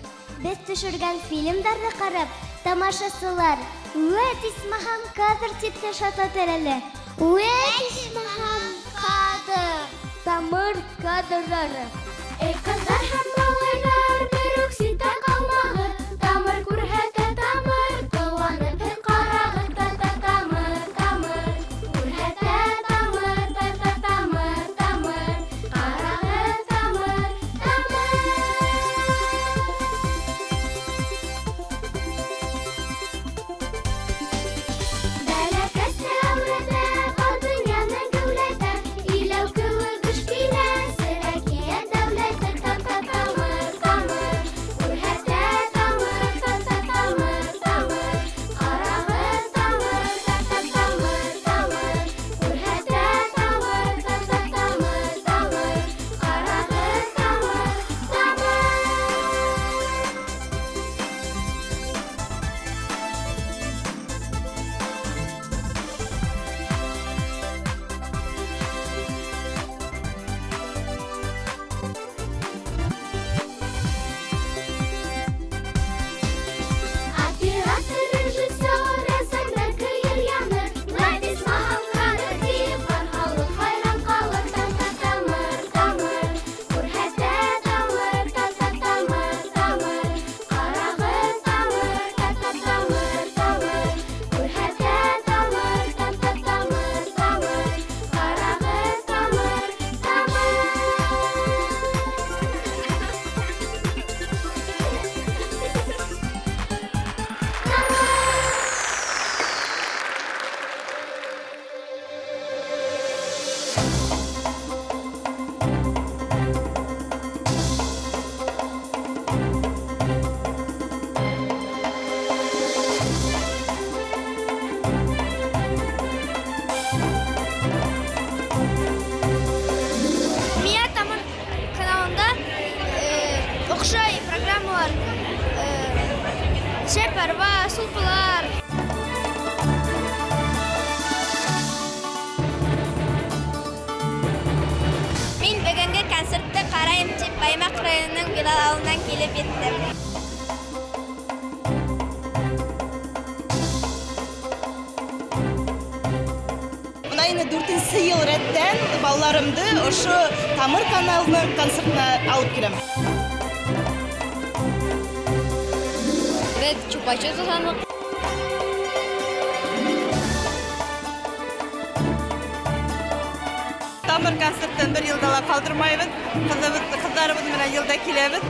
Беҙ төшөргән фильмдарҙы ҡарап, тамашасылар «Үәт исмаһам кадр!» тип тә шатлатыр әле. Үәт исмаһам кадр! Тамыр кадрҙары. Эй, ҡыҙҙар һәм малайҙар, бер үк ситтә ҡалмағыҙ. Тамыр күрһәтә тамыр, ҡыуанып һеҙ ҡарағыҙ. Та-та тамыр, тамыр, күрһәтә тамыр, та-та тамыр, тамыр, ҡарағыҙ тамыр, тамыр. Бәләкәсте әүрәтә, бар донъяны геүләтә, иләү кеүек эш килә, сер әкиәт дәүләте. Та-та тамыр, тамыр, күрһәтә тамыр, та-та тамыр, тамыр, ҡарағыҙ тамыр, та-та тамыр, тамыр, күрһәтә тамыр, та-та тамыр, тамыр, ҡарағыҙ тамыр, тамыр. Оператор, режиссер, рәссамдар көйөр яныр, Вәт исмаһам кадр тип бар халыҡ хайран ҡалыр. Та-та тамыр, тамыр, күрһәтә тамыр, та-та тамыр, тамыр, ҡарағыҙ тамыр, та-та тамыр, тамыр, күрһәтә тамыр, та-та тамыр, тамыр, ҡарағыҙ тамыр, тамыр. Миңә Тамыр каналында оҡшай программалар, Шәп арба, Сулпылар. Мин бөгөнгө концертты ҡарайым тип Баймаҡ районының Билал ауылынан килеп еттем. Бына инде дүртенсе йыл рәттән балаларымды ошо Тамыр каналының концертына алып киләм. Беҙ чупа-чупс ашаныҡ. Тамыр концертын бер йылда ла ҡалдырмайбыҙ. Ҡыҙҙарыбыҙ менән йылда киләбеҙ.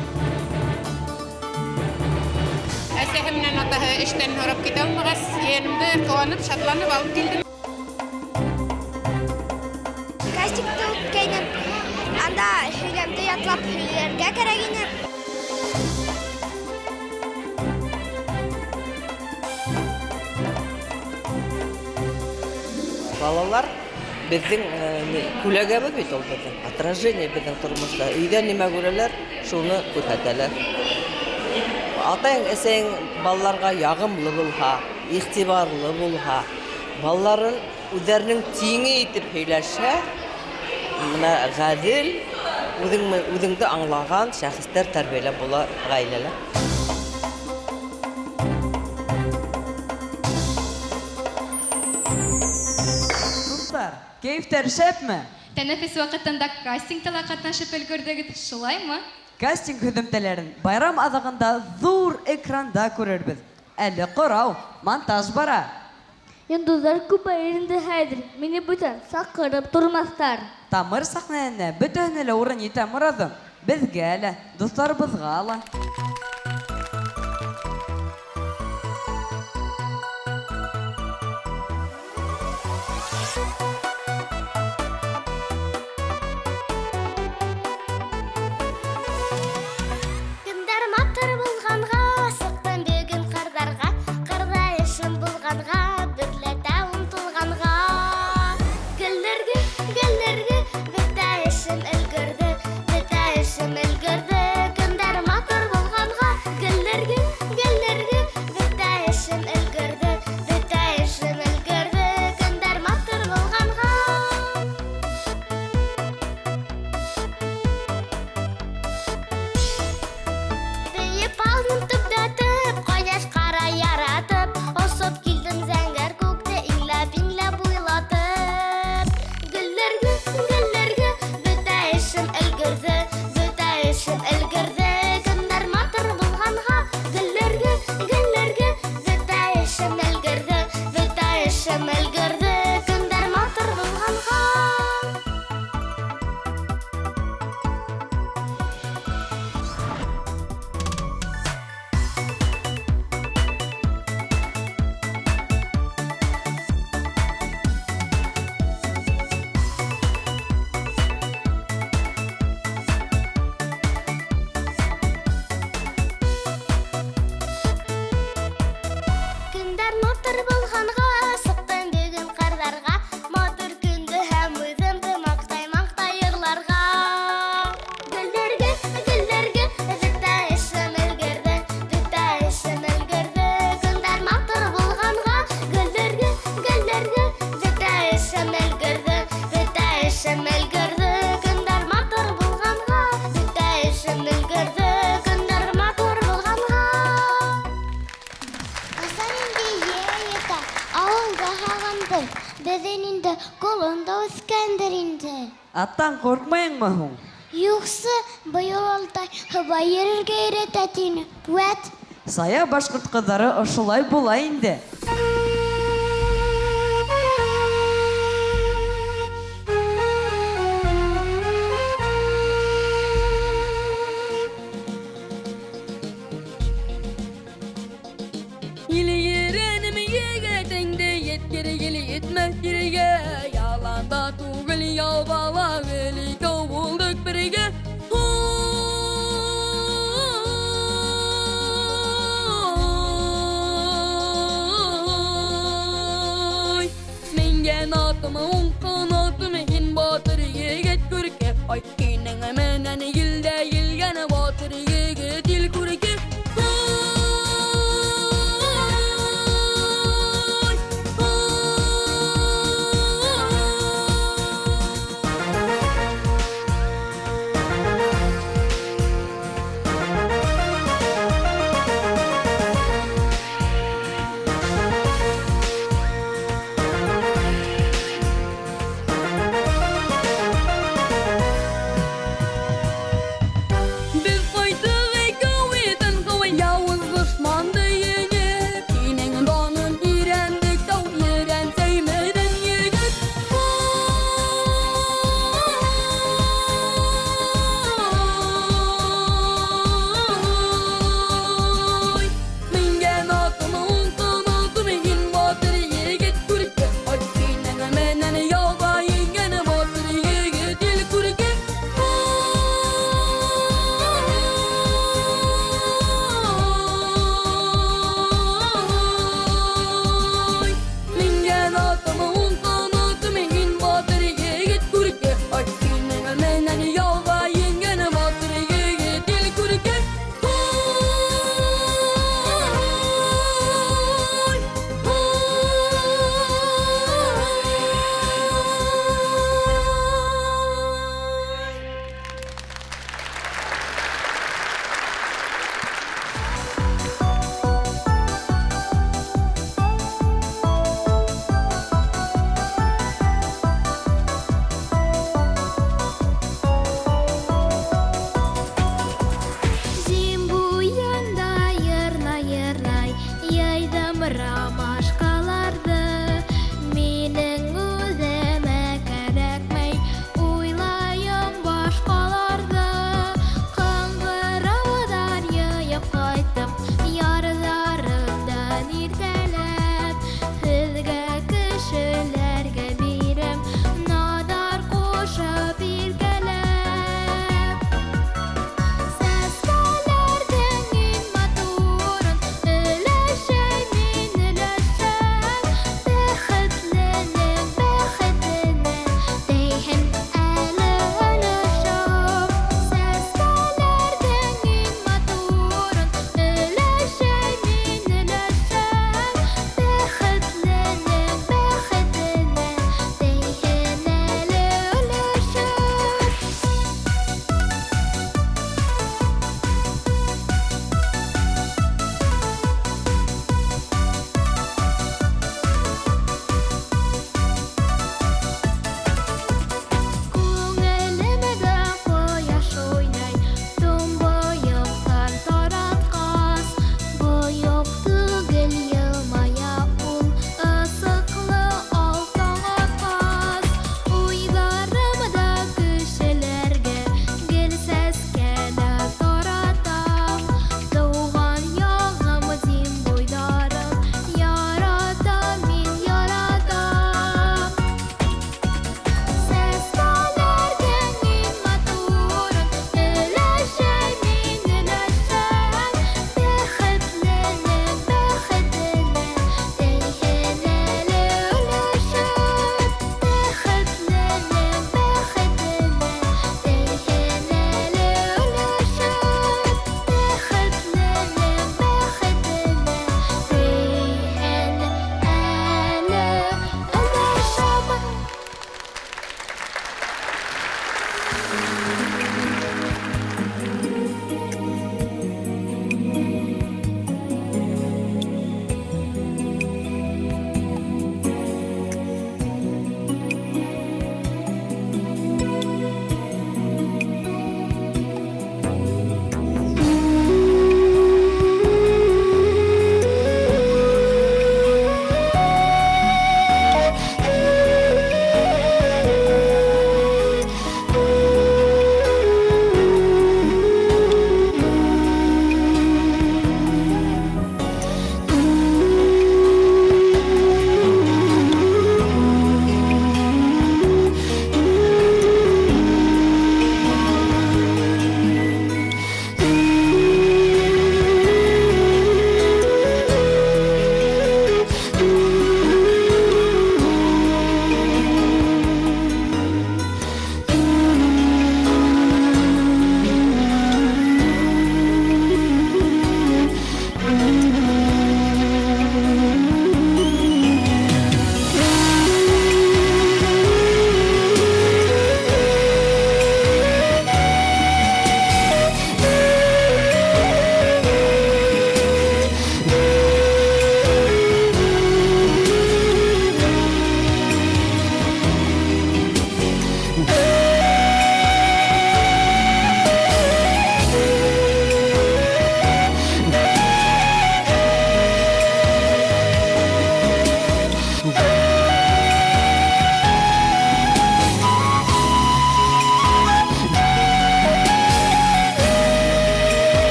Әсәһе менән атаһы эштән һорап китә алмағас, ейәнемде ҡыуанып, шатланып алып килдем. Кастингты үткәйнем. Анда һөйләмде ятлап һөйләргә кәрәк ине. Балалар беҙҙең күләгәбеҙ бит ул, беҙҙең отражение беҙҙең тормошта. Өйҙә нимә күрәләр, шуны күрһәтәләр. Атайың, әсәйең балаларға яғымлы булһа, иғтибарлы булһа, балаларын үҙҙәренең тиңе итеп һөйләшһә, бына ғәҙел, үҙеңде аңлаған шәхестәр тәрбиәләп була ғаиләлә. Дуҫтар, кәйефтәр шәпме? Тәнәфес ваҡытында кастингта ла ҡатнашып өлгөрҙөгөҙ, шулаймы? Кастинг һөҙөмтәләрен байрам аҙағында ҙур экранда күрербеҙ. Әле ҡорау, монтаж бара. Йондоҙҙар күбәйер инде хәҙер, мине бүтән саҡырып тормаҫтар. Тамыр сәхнәһенә бөтәһенә лә урын етә, Мораҙым. Беҙгә лә, дуҫтарыбыҙға ла. Көндәр матур булғанға, сыҡтым бөгөн ҡырҙарға, ҡырҙа эшем булғанға, бөрләтә онтолғанға. Гөлләргә, гөлләргә, бөтә эшем өлгөрҙө, бөтә эшем өлгөрҙө. Көндәр матур булғанға, гөлләргә, гөлләргә, бөтә эшем өлгөрҙө, бөтә эшем өлгөрҙө. Көндәр матур булғанға. Бейеп алдым төпләтеп, ҡояш ҡара яратып, осоп килдем зәңгәр күкте иңләп-иңләп уйлатып. Гөлләргә, гөлләргә, бөтә эшем өлгөрҙө, бөтә эшем өлгөрҙө. Көндәр матур булғанға, гөлләргә, гөлләргә, бөтә эшем өлгөрҙө, бөтә эшем өлгөрҙө. Көндәр матур булғанға. Көндәр матур булғанға, сыҡтым бөгөн ҡырҙарға, матур көндө һәм үҙемде маҡтай-маҡтай йырларға. Гөлләргә, гөлләргә, бөтә эшем өлгөрҙө, бөтә эшем өлгөрҙө. Көндәр матур булғанға, гөлләргә, гөлләргә, бөтә эшем өлгөрҙө, бөтә эшем өлгөрҙө. Көндәр матур булғанға, бөтә эшем өлгөрҙө. Көндәр матур булғанға. Ҡасан инде йәй етә, ауылды һағындым. Беҙҙең инде ҡолон да үҫкәндер инде. Аттан ҡурҡмайыңмы һуң? Юҡсы, быйыл Алтай һыбай йөрөргә өйрәтә тине. Вәт! Сая башҡорт ҡыҙҙары ошолай була инде. Ил еренем егетеңде еткергел етмәҫ ергә. Яланда түгел яу бала, гел икәү булдыҡ бергә. Ой, менгән атым, уң ҡанатым, һин батыр егет күрке. Ай, һинең менән елдә елгән батыр егет ил күрке.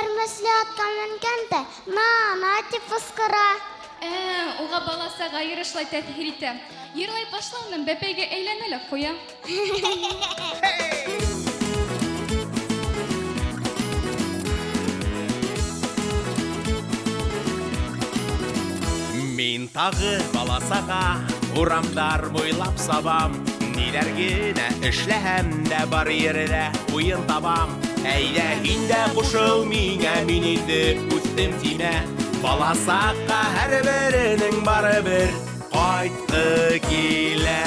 Бәрмәсле атҡа менгән дә, на-на тип ҡысҡыра. Ә, уға баласаға йыры шулай тәьҫир итә. Йырлай башлау менән бәпәйгә әйләнә лә ҡуя. Мин тағы баласаға урамдар буйлап сабам. Ниләр генә эшләһәм дә бар ерҙә уйын табам. Әйҙә һин дә ҡушыл миңә, мин инде үҫтем тимә. Баласаҡҡа һәр беренең барыбер ҡайтҡы килә.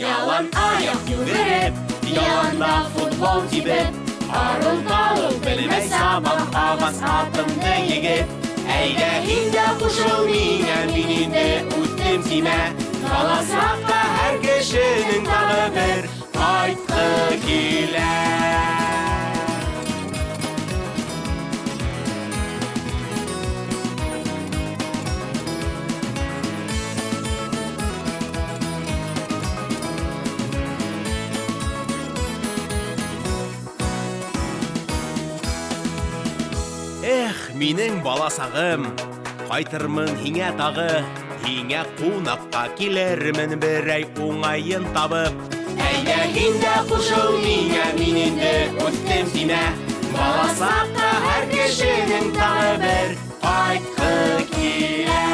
Ялан аяҡ йүгереп, яланда футбол тибеп, арыу талыу белмәй сабам ағас атымды егеп. Әйҙә һин дә ҡушыл миңә, мин инде үҫтем тимә. Баласаҡҡа һәр кешенең тағы бер ҡайтҡы килә. Эх, минең баласағым, ҡайтырмын һиңә тағы, һиңә ҡунаҡҡа килермен берәй уңайын табып. Әйҙә һин дә ҡушыл миңә, мин инде үҫтем тимә. Баласаҡҡа һәр кешенең тағы бер ҡайтҡы килә.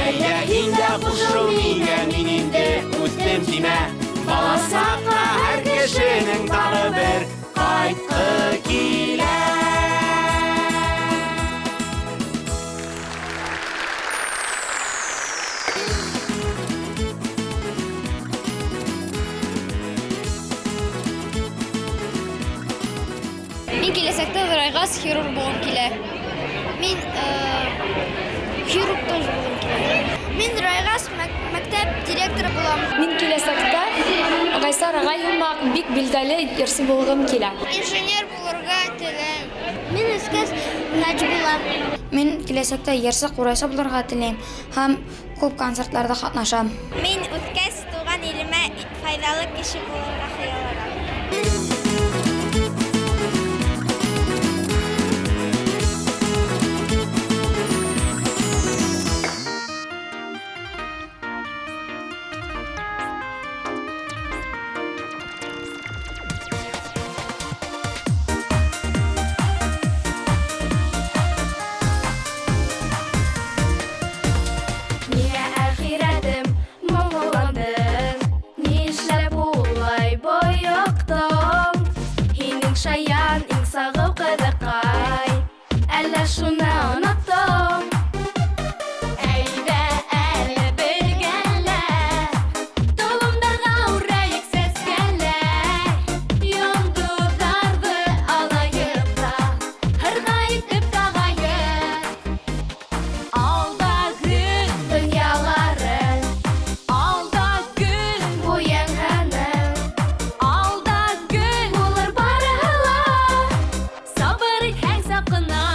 Әйҙә һин дә ҡушыл миңә, мин инде үҫтем тимә. Баласаҡҡа һәр кешенең тағы бер ҡайтҡы килә. Мин киләсәктә ҙурайғас хирург булғым килә. Мин хирург тоже булғым килә. Мин ҙурайғас мәктәп директоры булам. Мин киләсәктә Ғайсар ағай һымаҡ бик билдәле йырсы булғым килә. Инженер булырға теләйем. Мин үҫкәс врач булам. Мин киләсәктә йырсы, ҡурайсы булырға теләйем һәм күп концертларҙа ҡатнашам. Мин үҫкәс тыуған илемә файҙалы кеше булырға хыялланам. Ниңә әхирәтем моңландың? Нишләп улай бойоҡтоң? Һинең шаян иң сағыу ҡыҙыҡай, әллә шуны оноттоң? Әйҙә әле бергәләп, толомдарға үрәйек сәскәләр, йондоҙҙарҙы алайыҡ та, һырға итеп тағайыҡ. Алда гөл донъялары, алда гөл буянғаны, алда гөл булыр барыһы ла, сабыр итһәң саҡ ҡына.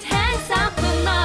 итһәң саҡ ҡына.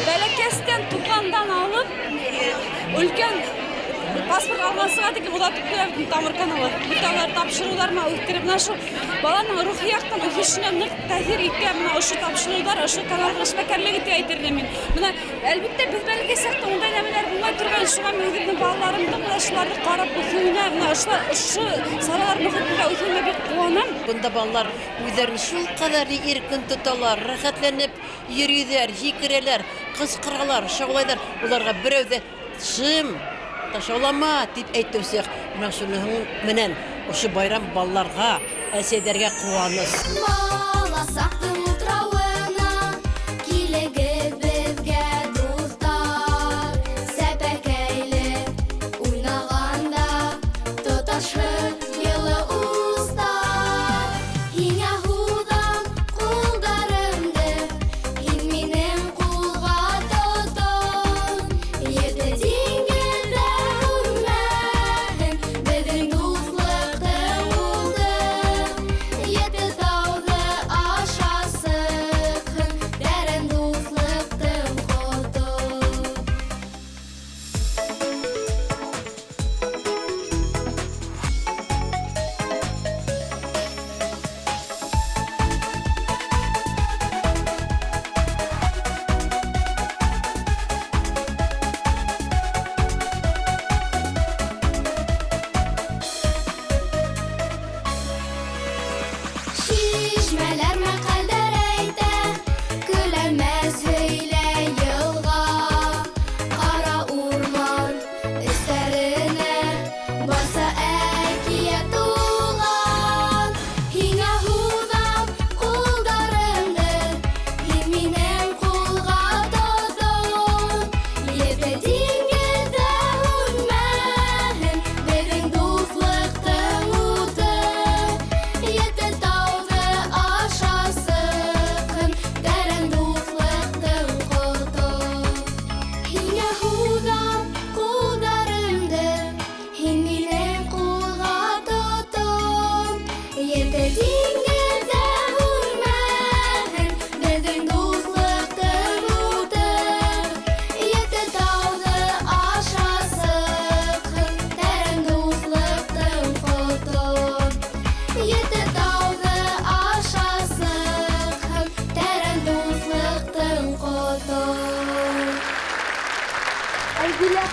Бәләкәстән туғандан алып өлкән паспорт алғансыға тиклем оҙатып ҡуя бит Тамыр каналы. Бөтә улар тапшырыуҙар менән үҫтереп, менә шул баланың рухи яҡтан үҫешенә ныҡ тәьҫир итә менә ошо тапшырыуҙар, ошо каналдың эшмәкәрлеге тип әйтер инем мин. Менә әлбиттә беҙ бәләкәй саҡта ундай нәмәләр булмай торған, шуға мин үҙемдең балаларымдың менә шуларҙы ҡарап үҫеүенә, менә ошолар ошо саралар мөхитендә үҫеүенә бик ҡыуанам. Бында балалар үҙҙәрен шул ҡәҙәр иркен тоталар, рәхәтләнеп йөрөйҙәр, һикерәләр, ҡысҡыралар, шаулайҙар. Уларға берәү ҙә шым, шаулама тип әйтеүсе юҡ. Бына шуның менән ошо байрам балаларға, әсәйҙәргә ҡыуаныс. Баласаҡтың утрауына килегеҙ беҙгә, дуҫтар. Сәпәкәйле уйнағанда тоташһын йылы ут.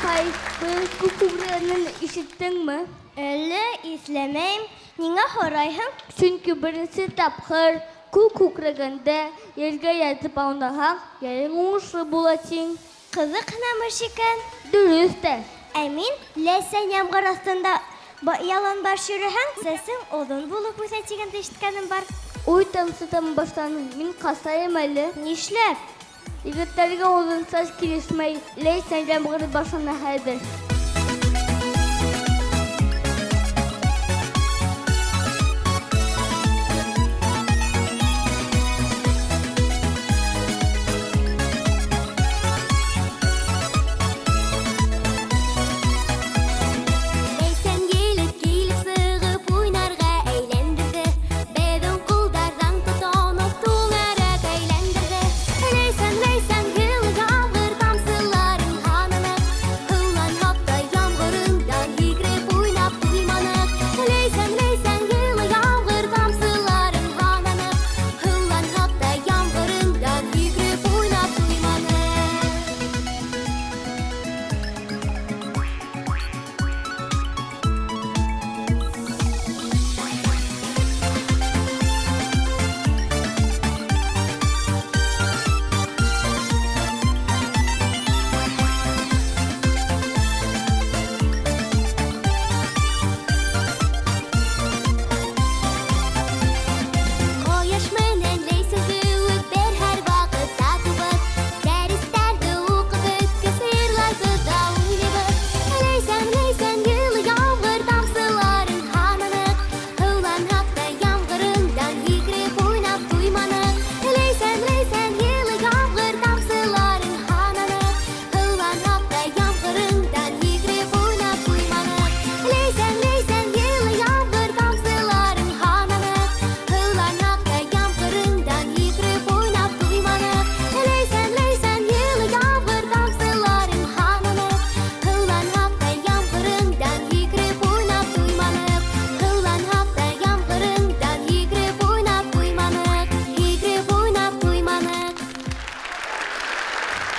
Апай, быйыл күк күкрәгәнен ишеттеңме? Әле иҫләмәйем. Ниңә һорайһың? Сөнки беренсе тапҡыр күк күкрәгәндә ергә ятып аунаһаң, йәйең уңышлы була, тиң. Ҡыҙыҡ һынамыш икән. Дөрөҫ тә. Ә мин Ләйсән ямғыр аҫтында яланбаш йөрөһәң, сәсең оҙон булып үҫә тигәнде ишеткәнем бар. Уй, тамсытам башланы. Мин ҡасайым әле. Нишләп? Егеттәргә оҙон сәс килешмәй. Ләйсән ямғыр башлана хәҙер. Ләйсән еле килеп сығып уйнарға әйләндерҙе. Беҙҙең ҡулдарҙан тотоноп түңәрәк әйләндерҙе. Ләйсән, Ләйсән, йылы ямғыр тамсыларын һананыҡ. Һыуланһаҡ та ямғырыңдан һикереп уйнап туйманыҡ. Ләйсән, Ләйсән, йылы ямғыр тамсыларын һананыҡ. Һыуланһаҡ та ямғырыңдан һикереп уйнап туйманыҡ. Ҡояш менән Ләйсән кеүек бер һәр ваҡыт татыубыҙ. Дәрестәрҙе уҡып бөткәс, йырларҙы ҙа уйлайбыҙ. Ләйсән, Ләйсән, йылы ямғыр тамсыларын һананыҡ. Һыуланһаҡ та ямғырыңдан һикереп уйнап туйманыҡ. Ләйсән, Ләйсән, йылы ямғыр тамсыларын һананыҡ. Һыуланһаҡ та ямғырыңдан һикереп уйнап туйманыҡ. Ләйсән, Ләйсән, йылы ямғыр тамсыларын һананыҡ. Һыуланһаҡ та ямғырыңдан һикереп уйнап туйманыҡ. Ләйсән, Ләйсән, йылы ямғыр тамсыларын һананыҡ. Һыуланһаҡ та ямғырыңдан һикереп уйнап туйманыҡ. Һыуланһаҡ та ямғырыңдан һикереп уйнап туйманыҡ. Һикереп уйнап туйманыҡ.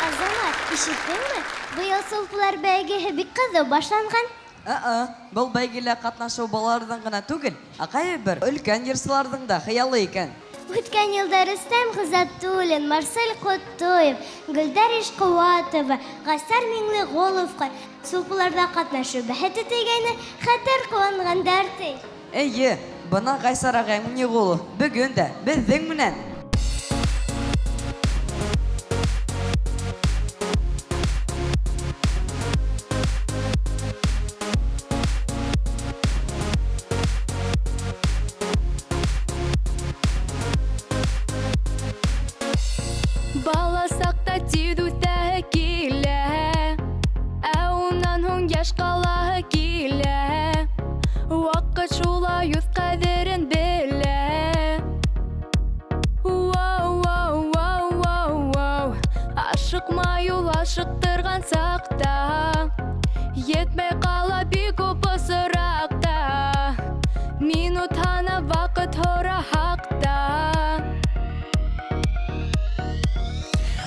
Азамат, ишеттеңме? Быйыл сулпылар бәйгеһе бик ҡыҙыу башланған. Ә-ә, был бәйгелә ҡатнашыу балаларҙың ғына түгел, ә ҡайһы бер өлкән йырсыларҙың да хыялы икән. Үткән йылда Рөстәм Ғиззәтуллин, Марсель Ҡотоев, Гөлдәр Ишҡыуатова, Ғәсәр Миңлеғоловҡа сулпыларҙа ҡатнашыу бәхете тейгәйне, хәтәр ҡыуанғандар, ти. Эйе, бына Ғайсар ағай Миңлеғолов бөгөн дә беҙҙең менән. Бала саҡта тиҙ үҫәһе килә, ә унан һуң йәш ҡалаһы килә. Ваҡыт шулай үҙ ҡәҙерен белә. Вау, вау, вау, вау, вау. Ашыҡмай ул ашыҡтырған саҡта, етмәй ҡала бик күп осраҡта. Минут һанап ваҡыт һораһаҡ та.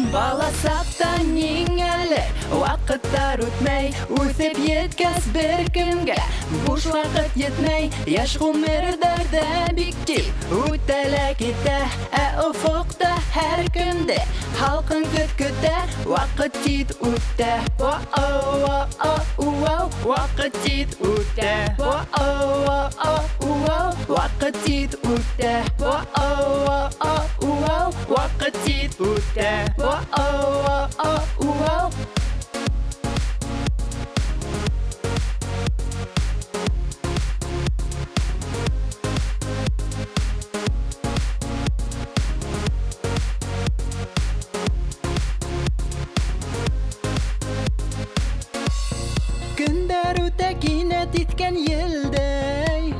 Бала саҡта ниңәлер ваҡыттар үтмәй, үҫеп еткәс бер кемгә буш ваҡыт етмәй. Йәш ғүмерҙәр ҙә бик тиҙ үтә лә китә, ә офоҡта һәр көндә һалҡын көҙ көтә. Ваҡыт тиҙ үтә, вау, ваҡыт тиҙ үтә, вау, ваҡыт тиҙ үтә, вау, ваҡыт тиҙ үтә, вау. Көндәр үтә кинәт иҫкән елдәй,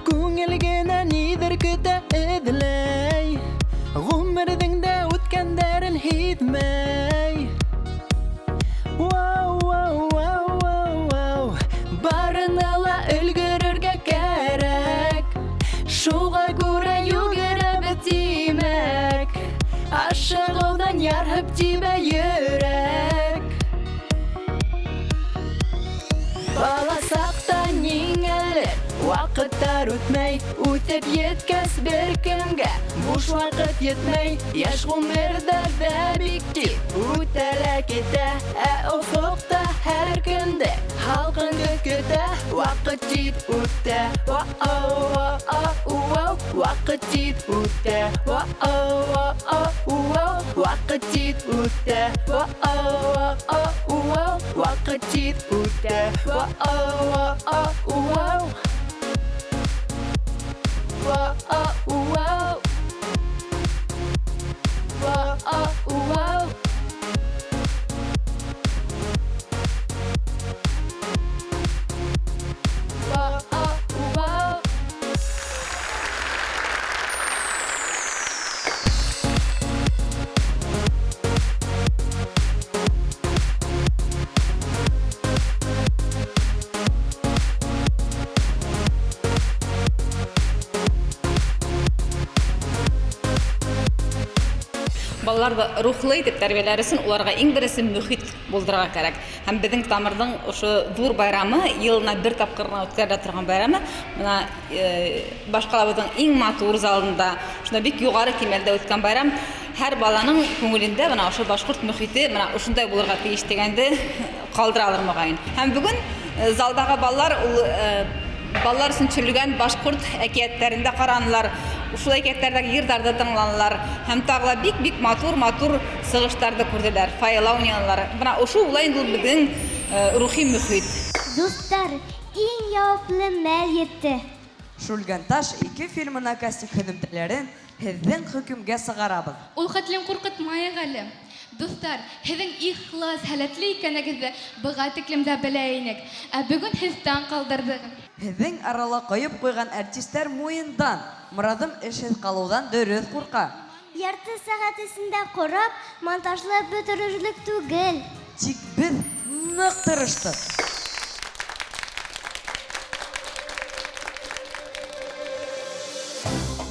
күңел генә ниҙер көтә эҙләй. Ғүмерҙең дә үткәндәрен һиҙмәй. Вау, вау, вау, вау, вау. Барына ла өлгөрөргә кәрәк, шуға күрә йүгерәбеҙ тимәк. Ашығыуҙан ярһып тибә йөрәк. Ваҡыттар үтмәй, үтеп еткәс бер кемгә буш ваҡыт етмәй. Йәш ғүмерҙәр ҙә бик тиҙ үтә лә китә, ә офоҡта һәр көндә һалҡын көҙ көтә. Ваҡыт тиҙ үтә, вау, ваҡыт тиҙ үтә, вау, ваҡыт тиҙ үтә, вау, ваҡыт тиҙ үтә, вау, вау, вау, вау. Балаларҙы рухлы итеп тәрбиәләр өсөн уларға иң беренсе мөхит булдырырға кәрәк. Һәм беҙҙең Тамырҙың ошо ҙур байрамы, йылына бер тапҡыр ғына үткәрелә торған байрамы, бына баш ҡалабыҙҙың иң матур залында, шунда бик юғары кимәлдә үткән байрам. Һәр баланың күңелендә бына ошо башҡорт мөхите бына ошондай булырға тейеш тигәнде ҡалдыралыр моғайын. Һәм бөгөн залдағы балалар ул балалар өсөн төшөрөлгән башҡорт әкиәттәрен дә ҡаранылар, шул әкиәттәрҙәге йырҙарҙы тыңланылар һәм тағы ла бик-бик матур-матур сығыштарҙы күрҙеләр, файла уйнанылар. Бына ошо улай инде ул беҙҙең рухи мөхит. Дуҫтар, иң яуаплы мәл етте. Шүлгәнташ 2 фильмына кастинг һөҙөмтәләрен һеҙҙең хөкөмгә сығарабыҙ. Ул хәтлем ҡурҡытмайыҡ әле. Дуҫтар, һеҙҙең ихлас һәләтле икәнегеҙҙе быға тиклем дә белә инек. Ә бөгөн һеҙ таң ҡалдырҙығыҙ. Һеҙҙең арала ҡойоп ҡуйған артистәр муйындан, Морадым эшһеҙ ҡалыуҙан дөрөҫ ҡурҡа. Ярты сәғәт эсендә ҡороп, монтажлап бөтөрөрлөк түгел. Тик беҙ ныҡ тырыштыҡ.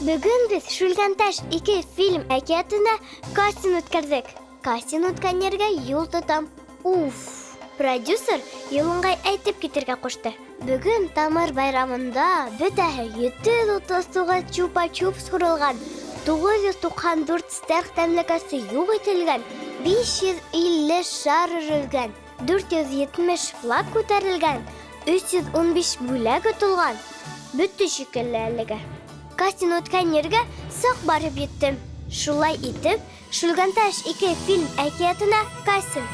Бөгөн беҙ Шүлгәнташ 2 фильм әкиәтенә кастинг үткәрҙек. Кастинг үткән ергә юл тотам. Уф! Продюсер юлыңғай әйтеп китергә ҡушты. Бөгөн Тамыр байрамында бөтәһе 739 чупа-чупс һурылған, 994 стерх тәмлекәсе юҡ ителгән, 550 шар өрөлгән, 470 флаг күтәрелгән, 315 бүләк отолған. Бөттө шикелле әлегә. Кастинг үткән ергә саҡ барып еттем. Шулай итеп, Шүлгәнташ 2 фильм әкиәтенә кастинг.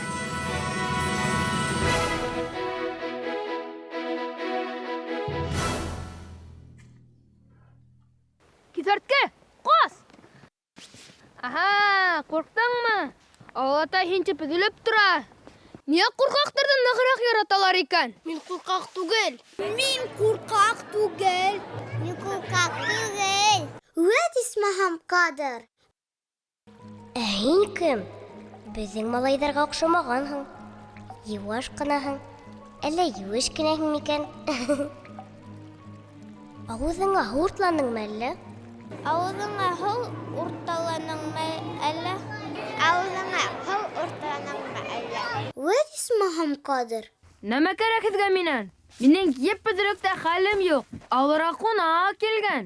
Киҫәртке, ҡас! Аһа, ҡурҡтыңмы? Олатай һин тип өҙөлөп тора. Миңә ҡурҡаҡтарҙы нығыраҡ яраталар икән. Мин ҡурҡаҡ түгел. Мин ҡурҡаҡ түгел. Мин ҡурҡаҡ түгел. Үәт исмаһам кадр. Ә һин кем? Беҙҙең малайҙарға оҡшамағанһың. Йыуаш ҡынаһың. Әллә еүеш кенәһең микән? Ауыҙыңа һыу уртланыңмы әллә? Ауыҙыңа һыу урталаныңмы әллә? Ауыҙыңа һыу урталаныңмы әллә? Үәт исмаһам кадр. Нәмә кәрәк һеҙгә минән? Минең еп бөҙөрлөк тә хәлем юҡ. Ә уларға ҡунаҡ килгән.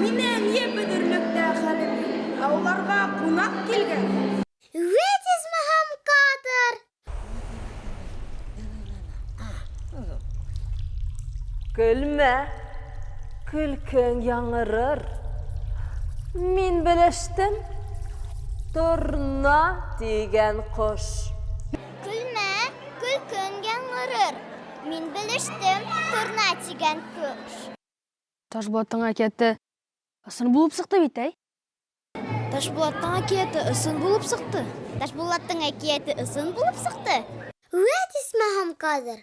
Минең еп бөҙөрлөк тә хәлем юҡ. Ә уларға ҡунаҡ килгән. Үәт исмаһам кадр. Көлмә, көлкөң яңырыр. Мин белештем, торна тигән ҡош. Көлмә, көлкөң яңырыр. Мин белештем, торна тигән ҡош. Ташбулаттың әкиәте ысын булып сыҡты бит, әй? Ташбулаттың әкиәте ысын булып сыҡты. Ташбулаттың әкиәте ысын булып сыҡты. Үәт исмаһам кадр.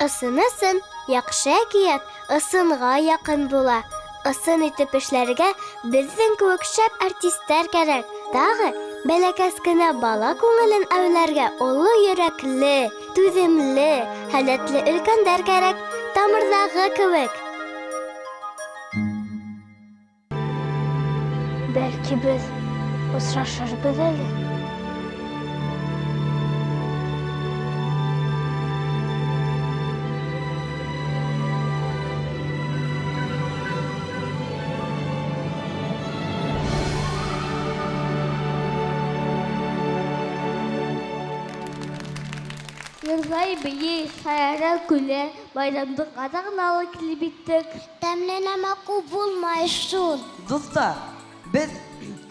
Ысын ысын, яҡшы әкиәт ысынға яҡын була. Ысын итеп эшләргә беҙҙең кеүек шәп артистәр кәрәк. Тағы бәләкәс кенә бала күңелен әүләргә оло йөрәкле, түҙемле, һәләтле өлкәндәр кәрәк. Тамырҙағы кеүек. Бәлки беҙ осрашырбыҙ әле. Йырлай, бейей, шаяра, көлә, байрамдың аҙағына ла килеп еттек. Тәмле нәмә күп булмай шул. Дуҫтар, беҙ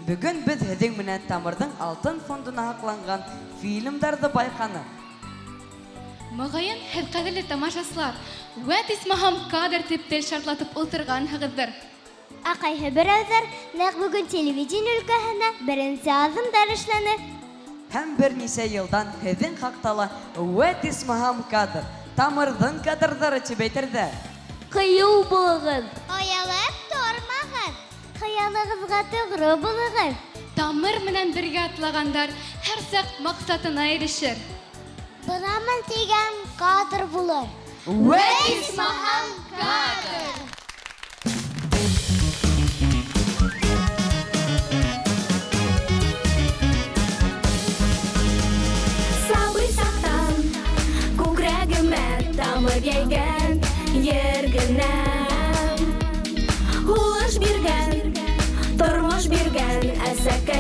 бөгөн беҙ һеҙҙең менән Тамырҙың алтын фондына һаҡланған фильмдарҙы байҡаныҡ. Моғайын, һеҙ, ҡәҙерле тамашасылар, вәт исмаһам кадр тип тел шартлатып ултырғанһығыҙҙыр. Ә ҡайһы берәүҙәр нәҡ бөгөн телевидение өлкәһендә беренсе аҙымдар эшләне. Һәм бер нисә йылдан һеҙҙең хаҡта ла вәт исмаһам кадр, Тамырҙың кадрҙары тип әйтерҙәр. Ҡыйыу булығыҙ! Оялып тормағыҙ, хыялығыҙға тоғро булығыҙ. Тамыр менән бергә атлағандар һәр саҡ маҡсатына ирешер. Бынамын тигән кадр булыр. Вәт исмаһам кадр! Сабый саҡтан күкрәгемә тамыр йәйгән ер генәм. Һулыш биргән, тормош биргән әсәкәй.